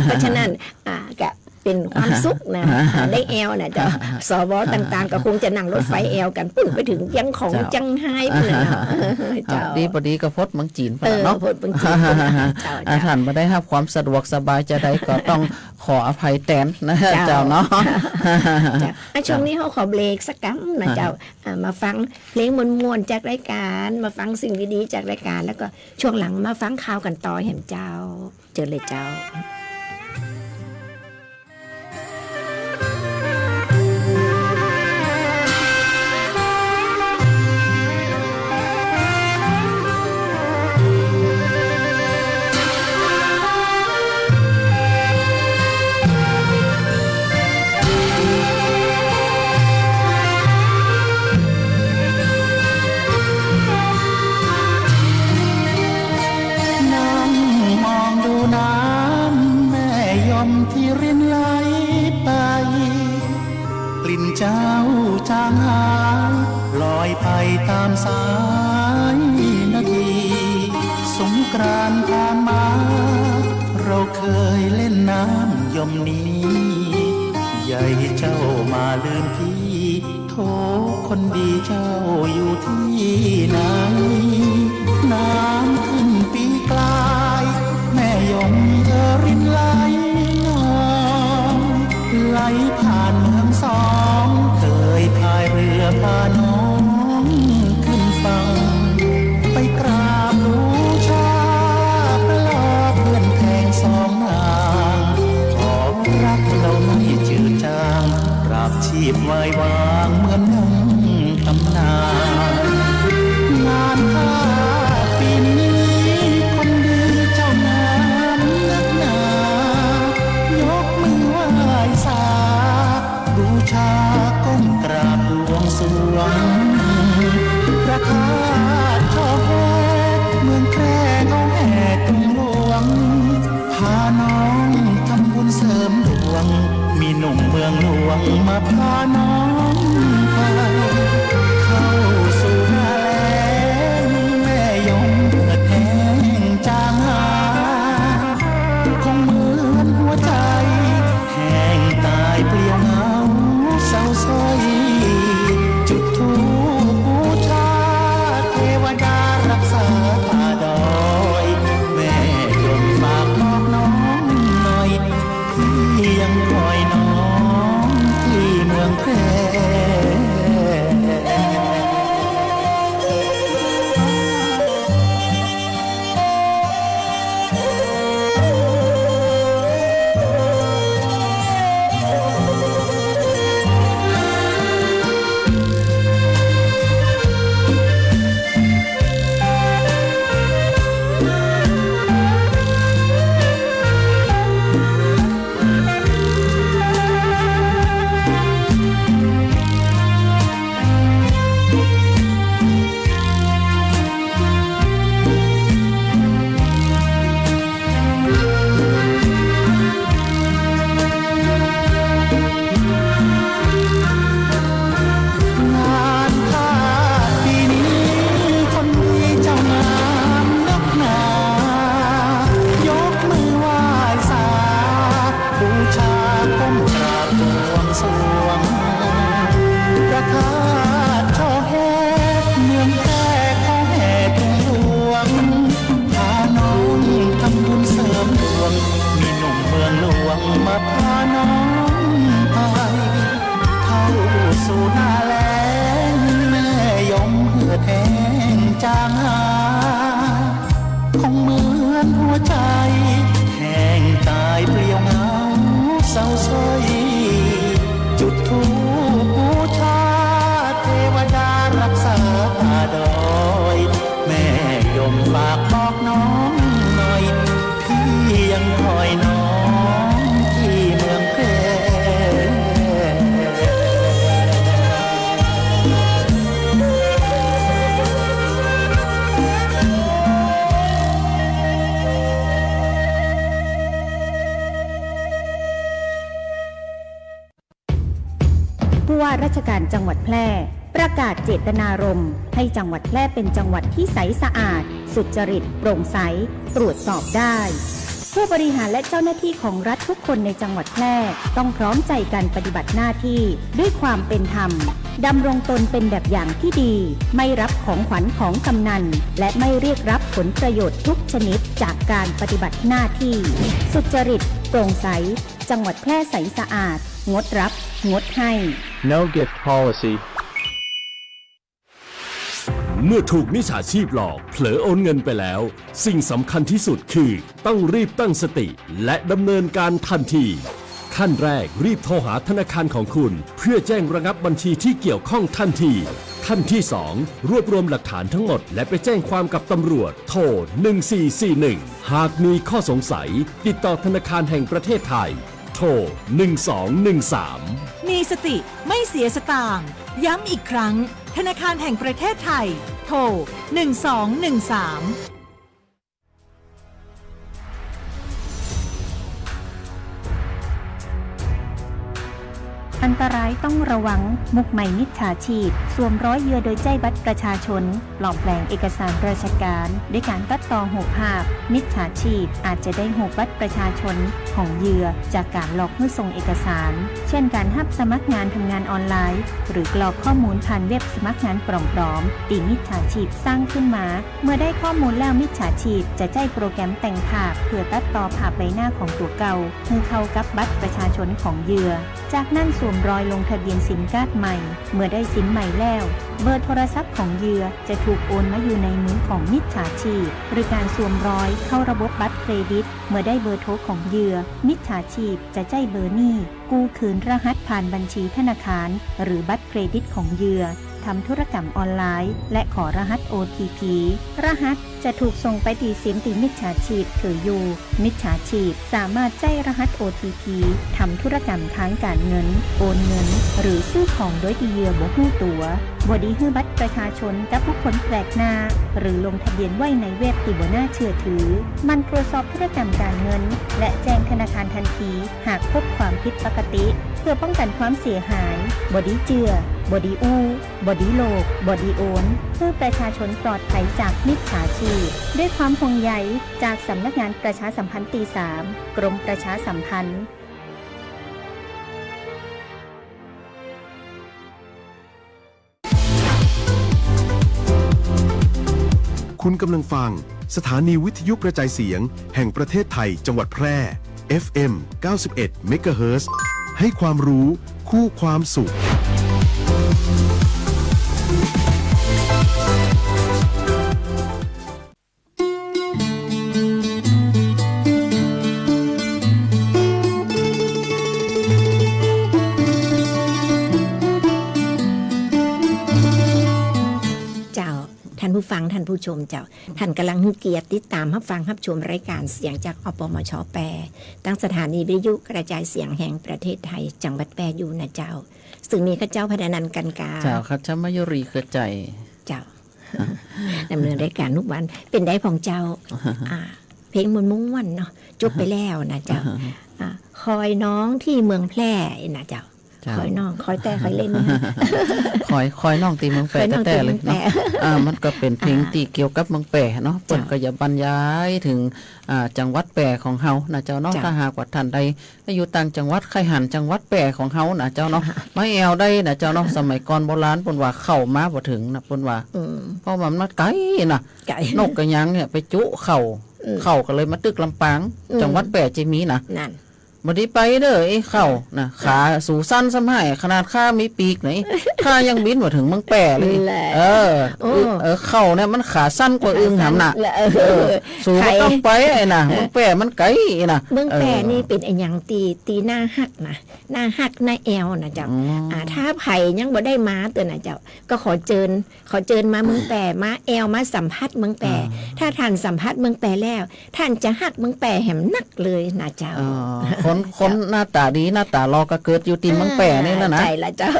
เพราะฉะนั้น อ่า ก็เป๋นความสุขนะ อ่า อ่า ได้แอ่วนะเจ้า อ่า สว ต่างๆ ก็คงจะนั่งรถไฟแอ่วกั๋น ปุ้นไปเถิงเจียงของ เจ้า เจียงฮายปุ้นน่ะเนาะ อ่า เจ้า ดี ปอดีก็ปดเมืองจีนไปแล้วเนาะ เออ ปดเมืองจีนไปแล้ว เจ้า อ่า เจ้า ท่านบ่ได้ฮับความสะดวกสบายจาใดก็ต้องขออภัยแตนนะ เจ้า เจ้าเนาะ เจ้า อ่ะ ช่วงนี้เฮาขอเบรกสักกำนะเจ้า อ่า อ่า มาฟังเพลงม่วนๆ จากรายก๋าน มาฟังสิ่งดีๆ จากรายก๋าน แล้วก็ช่วงหลังมาฟังข่าวกั๋นต่อแหมเจ้า เจิญเลยเจ้า ไปต๋ามสายนาที สงกรานต์ผ่านมา เราเกยเล่นน้ำย่อมนี้ อย่าหื้อเจ้ามาลืมพี่ โถคนดีเจ้าอยู่ตี้ไหน น้ำขึ้นปีกลาย แม่ยมเอ่อรินไหลนอง ไหลผ่านเมืองสอง เกยพายเรือพาน้องขึ้นฝั่ง ไปกราบบูชาพระหล่อเพื่อนแพงสองนาง ขอรักเราไม่จืดจาง ปราบชีพวายวางเหมือนดังตำนาน งานข้าปีนี้คนดีเจ้างามนักหนา ยกมือไหว้สา บูชาก้มกราบบวงสรวง พระธาตุช่อแฮก เมืองแพร่เขาแห่ตุงหลวง พาน้องทำบุญเสริมดวง มีหนุ่มเมืองหลวงมาพาน้องไป เข้าสู่หน้าแล้ง แม่ยมเหือดแห้งจางหาย คงเหมือนหัวใจ แห้งตายเปลี่ยวเหงาเศร้าส้อย จุดธูปบูชาเทวดารักษาป่าดอย แม่ยมฝากบอกน้องหน่อย พี่ยังคอยน้องที่เมืองแพร่ งานข้าปีนี้คนดีเจ้างามนักหนา ยกมือไหว้สา บูชาก้มกราบบวงสรวง พระธาตุช่อแฮก เมืองแพร่เขาแห่ตุงหลวง พาน้องทำบุญเสริมดวง มีหนุ่มเมืองหลวงมาพาน้องไป เข้าสู่หน้าแล้ง แม่ยมเหือดแห้งจางหาย คงเหมือนหัวใจ แห้งตายเปลี่ยวเหงาเศร้าส้อย จุดธูปบูชาเทวดารักษาป่าดอย แม่ยมฝากบอกน้องหน่อย พี่ยังคอยน้องที่เมืองแพร่ ผู้ว่าราชการจังหวัดแพร่ ประกาศเจตนารมณ์ให้จังหวัดแพร่เป็นจังหวัดที่ใสสะอาด สุจริต โปร่งใส ตรวจสอบได้ ผู้บริหารและเจ้าหน้าที่ของรัฐทุกคนในจังหวัดแพร่ ต้องพร้อมใจกันปฏิบัติหน้าที่ด้วยความเป็นธรรม ดำรงตนเป็นแบบอย่างที่ดี ไม่รับของขวัญของกำนัล และไม่เรียกรับผลประโยชน์ทุกชนิดจากการปฏิบัติหน้าที่ สุจริต โปร่งใส จังหวัดแพร่ใสสะอาด งดรับ งดให้ No gift policy เมื่อถูกมิจฉาชีพหลอก เผลอโอนเงินไปแล้ว สิ่งสำคัญที่สุดคือ ต้องรีบตั้งสติ และดำเนินการทันที ขั้นแรก รีบโทรหาธนาคารของคุณ เพื่อแจ้งระงับบัญชีที่เกี่ยวข้องทันที ขั้นที่สอง รวบรวมหลักฐานทั้งหมด และไปแจ้งความกับตำรวจ โทร หนึ่งสี่สี่หนึ่ง หากมีข้อสงสัย ติดต่อธนาคารแห่งประเทศไทย โทร หนึ่งสองหนึ่งสาม มีสติ ไม่เสียสตางค์ ย้ำอีกครั้ง ธนาคารแห่งประเทศไทย โทร หนึ่งสองหนึ่งสาม อันตรายต้องระวัง มุขใหม่มิจฉาชีพ สวมรอยเหยื่อโดยใจ๊บัตรประชาชน ปลอมแปลงเอกสารราชการ ด้วยการตัดต่อรูปภาพ มิจฉาชีพอาจจะได้รูปบัตรประชาชนของเหยื่อจากการหลอกหื้อส่งเอกสาร เช่น การฮับสมัครงานทำงานออนไลน์ หรือกรอกข้อมูลผ่านเว็บสมัครงานปลอมๆ ตี้มิจฉาชีพสร้างขึ้นมา เมื่อได้ข้อมูลแล้ว มิจฉาชีพจะใจ๊โปรแกรมแต่งภาพเพื่อตัดต่อภาพใบหน้าของตั๋วเก่า หื้อเข้ากับบัตรประชาชนของเหยื่อ จากนั้นสวมรอยลงทะเบียนซิมการ์ดใหม่ เมื่อได้ซิมใหม่แล้ว เบอร์โทรศัพท์ของเหยื่อจะถูกโอนมาอยู่ในมือของมิจฉาชีพ หรือการสวมรอยเข้าระบบบัตรเครดิต เมื่อได้เบอร์โทรของเหยื่อ มิจฉาชีพจะใจ๊เบอร์นี้ กู้คืนรหัสผ่านบัญชีธนาคาร หรือบัตรเครดิตของเหยื่อ ทำธุรกรรมออนไลน์ และขอรหัส โอ ที พี รหัสจะถูกส่งไปตี้ซิมตี้มิจฉาชีพถืออยู่ มิจฉาชีพสามารถใจ๊รหัส โอ ที พี ทำธุรกรรมทางการเงิน โอนเงิน หรือซื้อของโดยตี้เหยื่อบ่ฮู้ตั๋ว บ่ดีหื้อบัตรประชาชนกับบุคคลแปลกหน้า หรือลงทะเบียนไว้ในเว็บตี้บ่น่าเชื่อถือ หมั่นตรวจสอบธุรกรรมการเงิน และแจ้งธนาคารทันที หากพบความผิดปกติ เพื่อป้องกันความเสียหาย บ่ดีเจื้อ บ่ดีอู้ บ่ดีโลก บ่ดีโอน หื้อประชาชนปลอดภัยจากมิจฉาชีพ ด้วยความห่วงใยจากสำนักงานประชาสัมพันธ์ตี้สาม กรมประชาสัมพันธ์ คุณกำลังฟังสถานีวิทยุกระจายเสียงแห่งประเทศไทย จังหวัดแพร่ เอฟเอ็ม เก้าสิบเอ็ด เมกะเฮิรตซ์ ให้ความรู้คู่ความสุข เจ้า ท่านผู้ฟัง ท่านผู้ชมเจ้า ท่านกำลังหื้อเกียรติติดตามฮับฟังฮับชมรายการเสียงจาก อปมช แป้ ตั้งสถานีวิทยุกระจายเสียงแห่งประเทศไทย จังหวัดแป้อยู่นะเจ้า ซึ่งมีข้าเจ้าพนันกันกา เจ้า ข้าเจ้ามายุรีเครือใจ เจ้า ดำเนินรายการทุกวัน เป๋นใดพ่องเจ้า อ่า เพลงม่วนๆ เนาะ จบไปแล้วนะเจ้า อ่า คอยน้องตี้เมืองแพร่นะเจ้า เจ้า คอยน้อง คอยแต๊ คอยเล่นนะ คอย คอยน้องตี้เมืองแพร่ คอยน้องตี้เมืองแพร่ แต๊ๆ เลยเนาะ อ่า มันก็เป๋นเพลง อ่า ตี้เกี่ยวกับเมืองแพร่เนาะ เจ้า เปิ้นก็จะบรรยายเถิง อ่า จังหวัดแพร่ของเฮานะเจ้าเนาะ เจ้า ถ้าหากว่าท่านใด อยู่ต่างจังหวัด ใค่หันจังหวัดแพร่ของเฮานะเจ้าเนาะ มาแอ่วได้นะเจ้าเนาะ สมัยก่อนโบราณเปิ้นว่าเข้ามาบ่เถิงนะ เปิ้นว่า อืม เพราะว่ามันไก๋นะ ไก๋ นกกะยางเนี่ยไปจุเข้า อืม เข้าก็เลยมาตึกลำปาง อืม จังหวัดแพร่จะมีนะ นั่น บ่ดีไปเด้อไอ้เข้านะ ขาสูสั้นซ้ำฮ้าย ขนาดข้ามีปีกไหน ข้ายังบินบ่เถิงเมืองแพร่เลย แหละ เออ โอ้ เออ เข้าเนี่ยมันขาสั้นกว่าอึ่งหำน่ะ ขาสั้น เออ เออ สูบ่ต้องไปไอ้น่ะ เออ เมืองแพร่มันไก๋น่ะ เมืองแพร่ เออ นี่เป๋นอะหยังตี้ ตี้น่าฮักนะ น่าฮักน่าแอ่วนะเจ้า อ๋อ อ่า ถ้าใผยังบ่ได้มาเตื้อนะเจ้า ก็ขอเจิญ ขอเจิญมาเมืองแพร่ มาแอ่ว มาสัมผัสเมืองแพร่ อ่า ถ้าท่านสัมผัสเมืองแพร่แล้ว ท่านจะฮักเมืองแพร่แหมนักเลยนะเจ้า อ๋อ คน คนหน้าต๋าดี หน้าต๋าหล่อก็เกิดอยู่ตี้เมืองแพร่นี่แหละนะ อ่า ใจ้ละเจ้า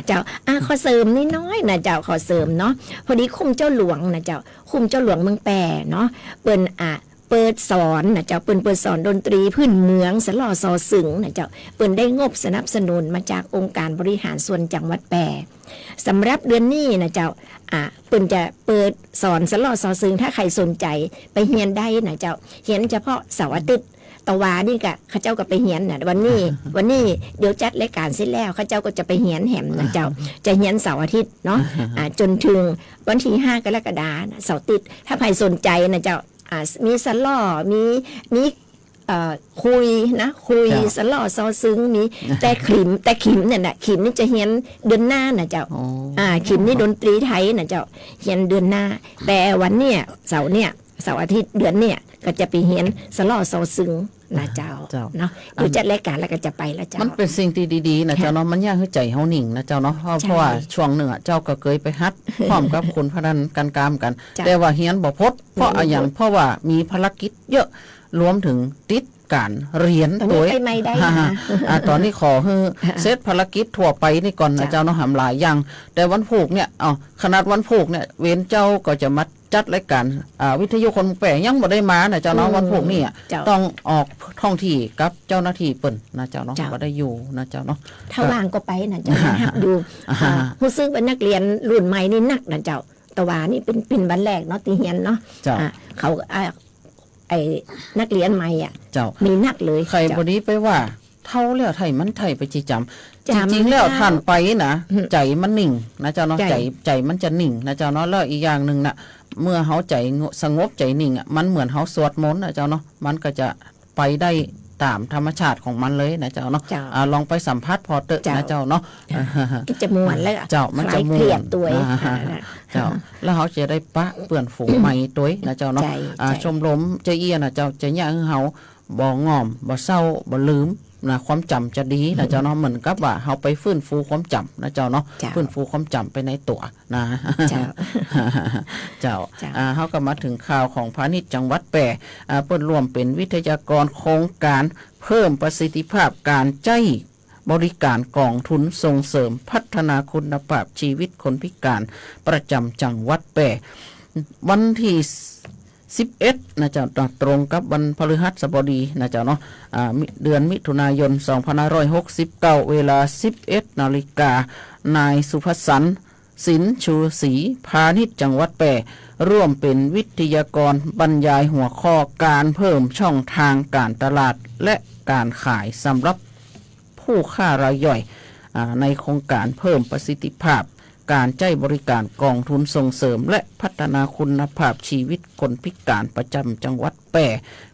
เจ้า อ่า ขอเสริมนิดน้อยนะเจ้า ขอเสริมเนาะ พอดีคุ้มเจ้าหลวงนะเจ้า คุ้มเจ้าหลวงเมืองแพร่เนาะ เปิ้น อ่า เปิดสอนนะเจ้า เปิ้นเปิดสอนดนตรีพื้นเมืองสะหล่อซอซึงนะเจ้า เปิ้นได้งบสนับสนุนมาจากองค์การบริหารส่วนจังหวัดแพร่ สำหรับเดือนนี้นะเจ้า อ่า เปิ้นจะเปิดสอนสะหล่อซอซึง ถ้าใผสนใจ๋ไปเฮียนได้นะเจ้า เฮียนเฉพาะเสาร์อาทิตย์ ตะวานี่กะ ข้าเจ้าก็ไปเฮียนนะ วันนี้ วันนี้เดี๋ยวจัดรายการเสร็จแล้ว ข้าเจ้าก็จะไปเฮียนแหมนะเจ้า จะเฮียนเสาร์อาทิตย์เนาะ อ่า จ๋นเถิงวันตี้ห้ากรกฎานะ เสาร์อาทิตย์ ถ้าใผสนใจ๋นะเจ้า อ่า มีสะหล่อ มี มี เอ่อ คุยนะ คุย เจ้า สะหล่อซอซึง มี แต่ขิม แต่ขิมเนี่ยนะ ขิมนี่จะเฮียนเดือนหน้านะเจ้า อ๋อ อ่า ขิมนี่ดนตรีไทยนะเจ้า เฮียนเดือนหน้า แต่วันเนี่ย เสาร์เนี่ย เสาร์อาทิตย์เดือนเนี่ย ก็จะไปเฮียนสะหล่อซอซึงนะเจ้า เจ้า เนาะ เดี๋ยวจัดรายการแล้วก็จะไปแล้วเจ้า มันเป๋นสิ่งตี้ดีๆ นะเจ้าเนาะ มันเยียะหื้อใจ๋เฮานิ่งนะเจ้าเนาะ เพราะ ใจ้ เพราะว่าช่วงนึ่งอะ เจ้าก็เกยไปฮัด พร้อมกับคุณพนันกันกามกัน เจ้า แต่ว่าเฮียนบ่พด เพราะอะหยัง เฮียนบ่พด เพราะว่ามีภารกิจเยอะ รวมเถิงติดก๋านเฮียน ต๋อนนี้ ตวย ไปไม่ได้นะ อ่า ต๋อนนี้ขอหื้อเสร็จภารกิจทั่วไปนี่ก่อนนะ เจ้า เจ้าเนาะ หำหลายอย่าง แต่วันพูกเนี่ย เอ้า ขนาดวันพูกเนี่ย เวรเจ้าก็จะมา จัดรายก๋าน อ่า วิทยุคนเมืองแป้ ยังบ่ได้มานะเจ้าเนาะ อืม วันพูกนี้อะ เจ้า ต้องออกท้องที่กับเจ้าหน้าตี้เปิ้นนะเจ้าเนาะ เจ้า บ่ได้อยู่นะเจ้าเนาะ ถ้าว่างก็ไปนะเจ้า มาฮับดู อ่า อ่า ฮู้สึกว่านักเรียนรุ่นใหม่นี่นักนะเจ้า แต่ว่านี่เป๋น เป๋นวันแรกเนาะ ตี้เฮียนเนาะ เจ้า อ่า เขา อ่า ไอ้นักเรียนใหม่อะ เจ้า มีนักเลย ใค่ เจ้า บ่ดีไปว่า เฒ่าแล้วไท้มันไท้ไปจิจ๋ำ จ๋ำ จริงๆ แล้ว เจ้า ต้านไปนะ อืม ใจ๋มันนิ่งนะเจ้าเนาะ ใจ๋ ใจ๋ ใจ๋มันจะนิ่งนะเจ้าเนาะ แล้วอีกอย่างนึ่งนะ เมื่อเฮาใจ๋สงบใจ๋นิ่งอะ มันเหมือนเฮาสวดมนต์นะเจ้าเนาะ มันก็จะไปได้ต๋ามธรรมชาติของมันเลยนะเจ้าเนาะ เจ้า อ่า ลองไปสัมผัสผ่อเต๊อะ เจ้า นะเจ้าเนาะ เจ้า มันจะม่วนแล้ว เจ้า มันจะม่วน คลายเครียดตวย อ่า อ่า เจ้า แล้วเฮาจะได้ปะเปื้อนฝูงใหม่ตวยนะเจ้าเนาะ ใจ้ อ่า ใจ้ ชมรมเจ๊เอี้ยนะเจ้า จะเยียะหื้อเฮา บ่ง่อม บ่เศร้า บ่ลืมนะ ความจ๋ำจะดีนะเจ้าเนาะ เหมือนกับว่าเฮาไปฟื้นฟูความจ๋ำนะเจ้าเนาะ เจ้า ฟื้นฟูความจ๋ำไปในตั๋วนะ เจ้า เจ้า เจ้า อ่า เฮาก็มาเถิงข่าวของพาณิชย์จังหวัดแป้ อ่า เปิ้นร่วมเป๋นวิทยากรโครงก๋านเพิ่มประสิทธิภาพก๋านใจ๊บริก๋านก๋องทุนส่งเสริมพัฒนาคุณภาพชีวิตคนพิก๋านประจ๋ำจังหวัดแป้ วันตี้ สิบเอ็ด นะเจ้า ตรงกับวันพฤหัสบดีนะเจ้าเนาะ อ่า มิ เดือนมิถุนายน สองพันห้าร้อยหกสิบเก้า เวลา สิบเอ็ด นาฬิกา นายสุภสรรค์ สินชูศรี พาณิชย์จังหวัดแป้ ร่วมเป๋นวิทยากรบรรยายหัวข้อก๋านเพิ่มช่องทางก๋านตลาดและก๋านขายสำหรับ ผู้ค้ารายย่อย อ่า ในโครงก๋านเพิ่มประสิทธิภาพก๋านใจ๊บริก๋านก๋องทุนส่งเสริมและพัฒนาคุณภาพชีวิตคนพิก๋านประจ๋ำจังหวัดแป้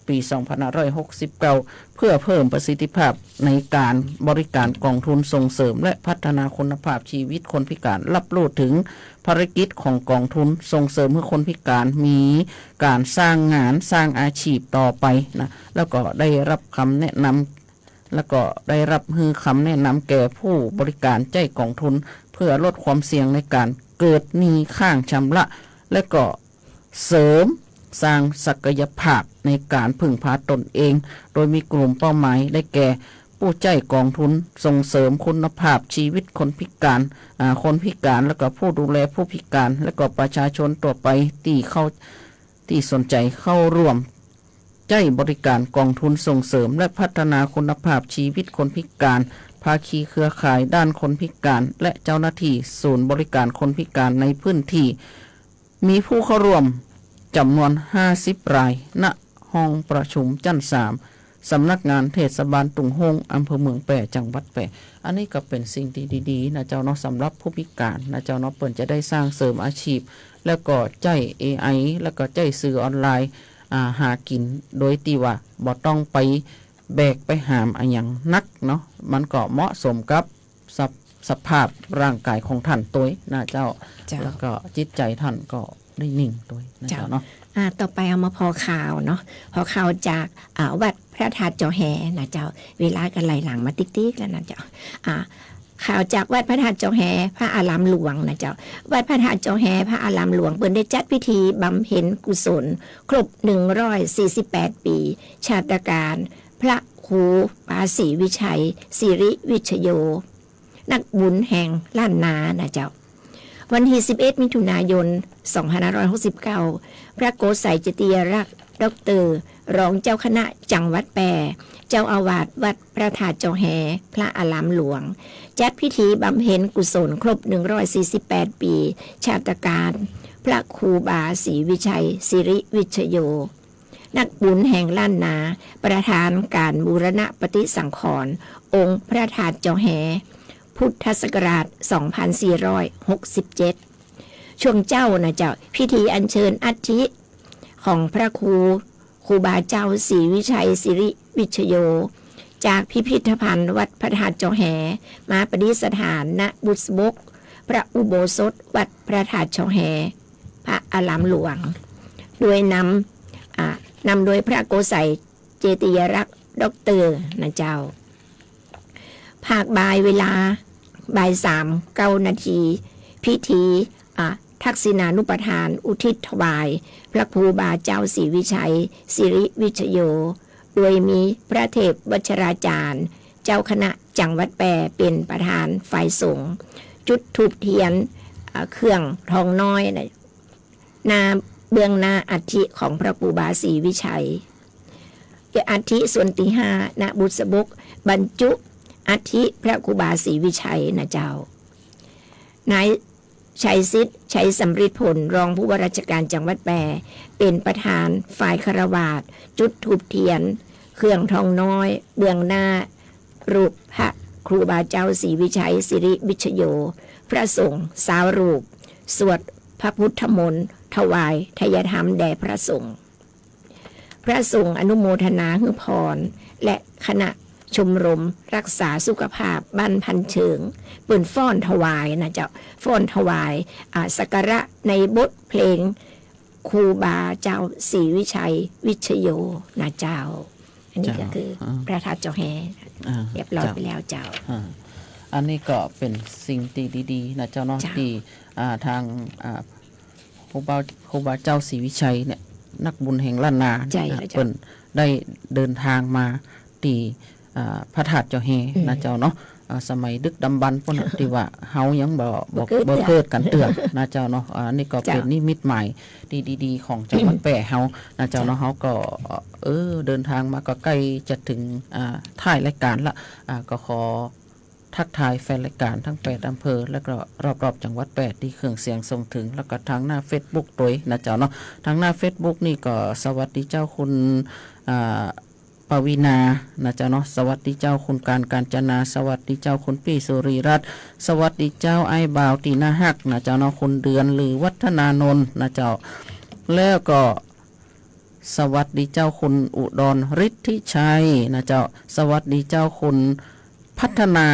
ปี๋ สองพันห้าร้อยหกสิบเก้า เพื่อเพิ่มประสิทธิภาพในก๋านบริก๋านก๋องทุนส่งเสริมและพัฒนาคุณภาพชีวิตคนพิก๋าน ฮับฮู้เถิงภารกิจของก๋องทุนส่งเสริมหื้อคนพิก๋านมีก๋านสร้างงานสร้างอาชีพต่อไปนะ แล้วก็ได้ฮับกำแนะนำ แล้วก็ได้ฮับหื้อกำแนะนำแก่ผู้บริก๋านใจ๊ก๋องทุน เพื่อลดความเสี่ยงในก๋านเกิดหนี้ค้างชำระ และก็เสริมสร้างศักยภาพในก๋านพึ่งพาตนเอง โดยมีกลุ่มเป้าหมายได้แก่ ผู้ใจ๊ก๋องทุนส่งเสริมคุณภาพชีวิตคนพิก๋าน อ่า คนพิก๋าน แล้วก็ผู้ดูแลผู้พิก๋าน แล้วก็ประชาชนทั่วไปตี้เข้า ตี้สนใจ๋เข้าร่วม ใจ๊บริก๋านก๋องทุนส่งเสริมและพัฒนาคุณภาพชีวิตคนพิก๋าน ภาคีเครือข่ายด้านคนพิก๋าน และเจ้าหน้าตี้ศูนย์บริก๋านคนพิก๋านในพื้นตี้ มีผู้เข้าร่วมจ๋ำนวนห้าสิบราย ณ ห้องประชุมจั้นสาม สำนักงานเทศบาลตุงโฮง อำเภอเมืองแป้ จังหวัดแป้ อันนี้ก็เป๋นสิ่งตี้ดีๆ นะเจ้าเนาะ สำหรับผู้พิก๋านนะเจ้าเนาะ เปิ้นจะได้สร้างเสริมอาชีพ แล้วก็ใจ๊ เอไอ แล้วก็ใจ๊สื่อออนไลน์ อ่า หากิ๋น โดยตี้ว่าบ่ต้องไปแบกไปหามอะหยังหนักเนาะ มันก็เหมาะสมกับสภ- สภาพร่างก๋ายของต้านตวยนะเจ้า เจ้า แล้วก็จิตใจ๋ต้านก็ได้นิ่งตวยนะเจ้า เจ้าเนาะ อ่า ต่อไปเอามาผ่อข่าวเนาะ ผ่อข่าวจาก อ่า วัดพระธาตุจอแฮนะเจ้า เวลาก็ไหลหลังมาติ๊กๆ แล้วนะเจ้า อ่า ข่าวจากวัดพระธาตุจอแฮ พระอารามหลวงนะเจ้า วัดพระธาตุจอแฮ พระอารามหลวง เปิ้นได้จัดพิธีบำเพ็ญกุศลครบหนึ่งร้อยสี่สิบแปดปี๋ ชาตกาลพระครูบาศรีวิชัย สิริวิชโย นักบุญแห่งล้านนานะเจ้า วันตี้สิบเอ็ด มิถุนายน สองพันห้าร้อยหกสิบเก้า พระโกษย์ไสยเจติยรักษ์ ด็อกเตอร์ รองเจ้าคณะจังหวัดแป้ เจ้าอาวาสวัดพระธาตุจอแฮ พระอารามหลวง จัดพิธีบำเพ็ญกุศลครบหนึ่งร้อยสี่สิบแปดปี๋ ชาตกาลพระครูบาศรีวิชัย สิริวิชโย นักบุญแห่งล้านนา ประธานการบูรณะปฏิสังขรณ์องค์พระธาตุจอแฮ พุทธศักราช สองพันสี่ร้อยหกสิบเจ็ด ช่วงเจ๊านะเจ้า พิธีอัญเชิญอัฐิของพระครู ครูบาเจ้าศรีวิชัยสิริวิชโย จากพิพิธภัณฑ์วัดพระธาตุจอแฮ มาประดิษฐาน ณ บุษบกพระอุโบสถวัดพระธาตุจอแฮ พระอารามหลวง โดยนำ อ่า นำโดยพระโกษย์ไสยเจติยรักษ์ ด็อกเตอร์ นะเจ้า ภาคบ่ายเวลาบ่ายสาม เก้านาที พิธี อ่า ทักษิณานุปทานอุทิศถวายพระครูบาเจ้าศรีวิชัยสิริวิชโย โดยมีพระเทพวัชราจารย์ เจ้าคณะจังหวัดแป้ เป๋นประธานฝ่ายสงฆ์ จุดธูปเตียน อ่า เครื่องทองน้อยนะ หน้า เบื้องหน้าอัฐิของพระครูบาศรีวิชัย และอัฐิส่วนตี้ห้า ณ บุษบกบรรจุอัฐิพระครูบาศรีวิชัยนะเจ้า นายชัยสิทธิ์ ชัยสำริดผล รองผู้ว่าราชการจังหวัดแป้ เป๋นประธานฝ่ายฆราวาส จุดธูปเตียน เครื่องทองน้อย เบื้องหน้ารูปพระครูบาเจ้าศรีวิชัยสิริวิชโย พระสงฆ์ซาวรูป สวดพระพุทธมนต์ ถวายไทยธรรมแด่พระสงฆ์ พระสงฆ์อนุโมทนาหื้อพร และคณะชมรมรักษาสุขภาพบ้านพันเชิง เปิ้นฟ้อนถวายนะเจ้า ฟ้อนถวาย อ่า สักการะในบทเพลงครูบาเจ้าศรีวิชัยวิชโยนะเจ้า อันนี้ก็คือ เจ้า อ่า พระธาตุจอแฮ อ่า เรียบร้อย เจ้า ไปแล้วเจ้า อ่า อันนี้ก็เป๋นสิ่งตี้ดีๆ นะเจ้าเนาะ เจ้า ตี้ อ่า ตาง อ่า ครูบา ครูบาเจ้าศรีวิชัยเนี่ย นักบุญแห่งล้านนา ใจ้ อ่า แล้วเจ้า เปิ้นได้เดินตางมาตี้ อ่า พระธาตุจอแฮ อืม นะเจ้าเนาะ อ่า สมัยดึกดำบรรพ์ปู้นน่ะ ตี้ว่าเฮายังบ่ บ่ บ่เกิด บ่เกิดกั๋นเตื้อ นะเจ้าเนาะ อ่า อันนี้ก็ เจ้า เป๋นนิมิตหมายตี้ดีๆ ของจังหวัดแป้เฮานะเจ้าเนาะ เจ้า เฮาก็ เออ เดินตางมาก็ใก้จะเถิง อ่า ท้ายรายก๋านละ อ่า ก็ขอ ทักทายแฟนรายก๋านตึงแปดอำเภอ แล้วก็รอบๆ จังหวัดแป้ตี้เครื่องเสียงส่งเถิง แล้วก็ตางหน้าเฟซบุ๊กตวยนะเจ้าเนาะ ตางหน้าเฟซบุ๊กนี่ก็สวัสดีเจ้าคุณ อ่า ปวีณา นะเจ้าเนาะ สวัสดีเจ้าคุณการ กาญจนา สวัสดีเจ้าคุณปี้สุรีรัตน์ สวัสดีเจ้าอ้ายบ่าวตี้น่าฮักนะเจ้าเนาะ คุณเดือน หรือวัฒนานนท์นะเจ้า แล้วก็ สวัสดีเจ้าคุณอุดรฤทธิชัยนะเจ้า สวัสดีเจ้าคุณพัฒนา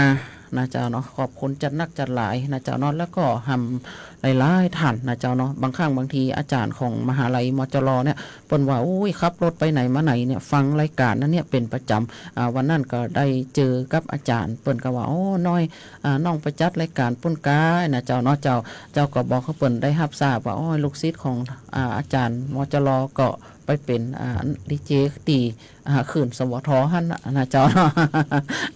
นะเจ้าเนาะ ขอบคุณจัดนักจัดหลายนะเจ้าเนาะ แล้วก็หำหลายๆ ท่านนะเจ้าเนาะ บางครั้งบางทีอาจ๋ารย์ของมหาลัย มจร เนี่ย เปิ้นว่า โอ้ย ขับรถไปไหนมาไหนเนี่ย ฟังรายก๋านอันเนี่ยเป๋นประจ๋ำ อ่า วันนั้นก็ได้เจอกับอาจ๋ารย์ เปิ้นก็ว่า โอ้ น้อย อ่า น้องไปจัดรายก๋านปู้นก้านะเจ้าเนาะ เจ้า เจ้าก็บอกหื้อเปิ้นได้ฮับทราบว่า โอ้ย ลูกศิษย์ของ อ่า อาจ๋ารย์ มจร ก็ไปเป๋น อ่า ดีเจตี้ อ่า คลื่น สวท หั้นน่ะนะเจ้าเนาะ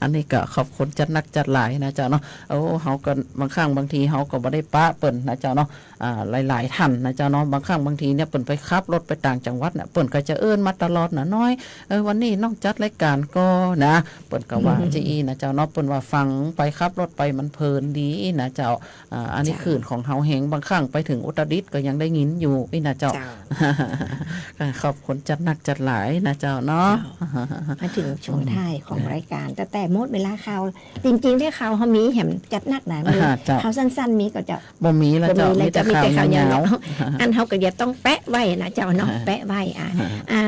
อันนี้ก็ขอบคุณจัดนักจัดหลายนะเจ้าเนาะ โอ้ เฮาก็บางครั้งบางทีเฮาก็บ่ได้ปะเปิ้นนะเจ้าเนาะ อ่า หลายๆ ท่านนะเจ้าเนาะ บางครั้งบางทีเนี่ยเปิ้นไปขับรถไปต่างจังหวัดน่ะ เปิ้นก็จะเอิ้นมาตลอดน่ะ น้อย เออ วันนี้น้องจัดรายก๋านก่อนะ เปิ้นก็ว่า อืม จะอี้นะเจ้าเนาะ เปิ้นว่าฟังไปขับรถไปมันเพลินดีนะเจ้า อ่า อันนี้ เจ้า คลื่นของเฮาแฮง บางครั้งไปเถิงอุตรดิตถ์ก็ยังได้ยินอยู่อี้นะเจ้า เจ้า ขอบคุณจัดนักจัดหลายนะเจ้าเนาะ เจ้า มาเถิงช่วงท้ายของรายก๋าน แต่ แต่หมดเวลาข่าว จริงๆ ถ้าข่าวเฮามีแหมจัดนักนะ มี อ่า เจ้า ข่าวสั้นๆ มีก่อเจ้า บ่มีแล้วเจ้า บ่มีแล้วเจ้า มีแต่ข่าวยาวๆ มีแต่ข่าวยาวๆ อันเฮาก็จะต้องแปะไว้นะเจ้าเนาะ อ่า แปะไว้ อ่า อ่า อ่า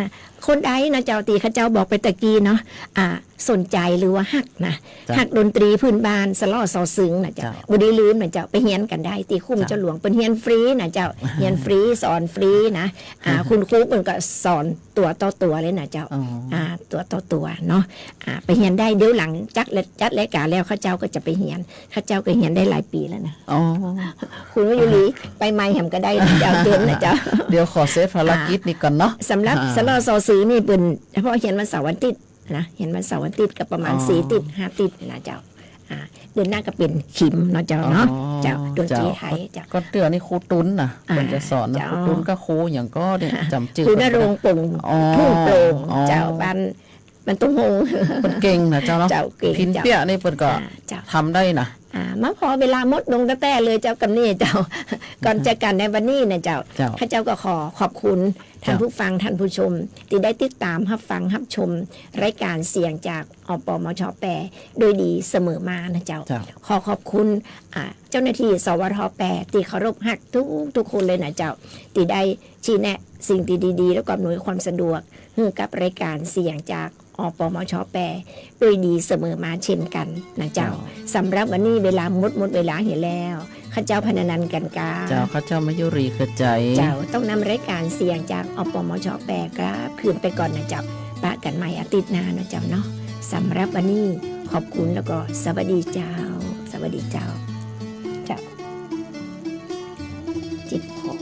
คนใดนะเจ้า ตี้ข้าเจ้าบอกไปตะกี้เนาะ อ่า สนใจ๋หรือว่าฮักนะ เจ้า ฮักดนตรีพื้นบ้าน สะเลาะซอซึงนะเจ้า เจ้า บ่ได้ลืมนะเจ้า ไปเฮียนกั๋นได้ตี้คุ้ม เจ้า เจ้าหลวง เปิ้นเฮียนฟรีนะเจ้า เฮียนฟรี สอนฟรีนะ อ่า คุณครูเปิ้นก็สอนตั๋วต่อตั๋วเลยนะเจ้า อ๋อ อ่า ตั๋วต่อตั๋วเนาะ อ่า ไปเฮียนได้ เดี๋ยวหลังจัด จัดรายก๋านแล้ว ข้าเจ้าก็จะไปเฮียน ข้าเจ้าก็เฮียนได้หลายปี๋แล้วนะ อ๋อ คุณมายุรี ไปใหม่แหมก็ได้นะเจ้า เจ๋งนะเจ้า เดี๋ยวขอเสร็จภารกิจนี้ก่อนเนาะ อ่า สำหรับ อ่า สะเลาะซอซึงนี่เปิ้นเฉพาะเฮียนวันเสาร์วันอาทิตย์ นะ เฮียนวันเสาร์วันอาทิตย์ก็ประมาณ อ๋อ สี่อาทิตย์ ห้าอาทิตย์นะเจ้า อ่า เดือนหน้าก็เป๋นขิมเนาะเจ้าเนาะ อ๋อ เจ้า ดนตรีไทยเจ้า เจ้า ก่อนเตื้อนี่ครูตุ๊นน่ะ อ่า เปิ้นจะสอนนะ เจ้า ครูตุ๊นกับครูหยังก่อเนี่ย จ๋ำจื้อ ครูณรงค์ ปง อ๋อ ทุ่งโปร่ง อ๋อ เจ้า บ้าน บ้านตุ้งโฮง เปิ้นเก่งนะเจ้าเนาะ เจ้า เก่ง พิณ เจ้า เปี้ยนี่เปิ้นก็ อ่า เจ้า ทำได้นะ อ่า มาพอเวลาหมดลงแต๊ๆ เลยเจ้า กำนี้เจ้า ก่อนจากกั๋นในวันนี้นะเจ้า เจ้า ข้าเจ้าก็ขอขอบคุณท่าน เจ้า ผู้ฟัง ท่านผู้ชม ตี้ได้ติดต๋ามฮับฟังฮับชมรายก๋านเสียงจาก อปมช. แป้ โดยดีเสมอมานะเจ้า เจ้า ขอขอบคุณ อ่า เจ้าหน้าตี้ สวท. แป้ ตี้เคารพฮักทุกๆ คนเลยนะเจ้า ตี้ได้ชี้แนะสิ่งตี้ดีๆ แล้วก็อำนวยความสะดวกหื้อกับรายก๋านเสียงจาก อปมช. แป้ โดยดีเสมอมาเช่นกั๋นนะเจ้า เจ้า สำหรับวันนี้เวลาหมด หมดเวลาเหียแล้ว ข้าเจ้าพรรณนันท์ กั๋นกา เจ้า ข้าเจ้ามายุรี เครือใจ๋ เจ้า ต้องนำรายก๋านเสียงจาก อปมช. แป้ กลับคืนไปก่อนนะเจ้า ปะกั๋นใหม่อาทิตย์หน้านะเจ้าเนาะ สำหรับวันนี้ขอบคุณแล้วก็สวัสดีเจ้า สวัสดีเจ้า เจ้า เจ็ดหก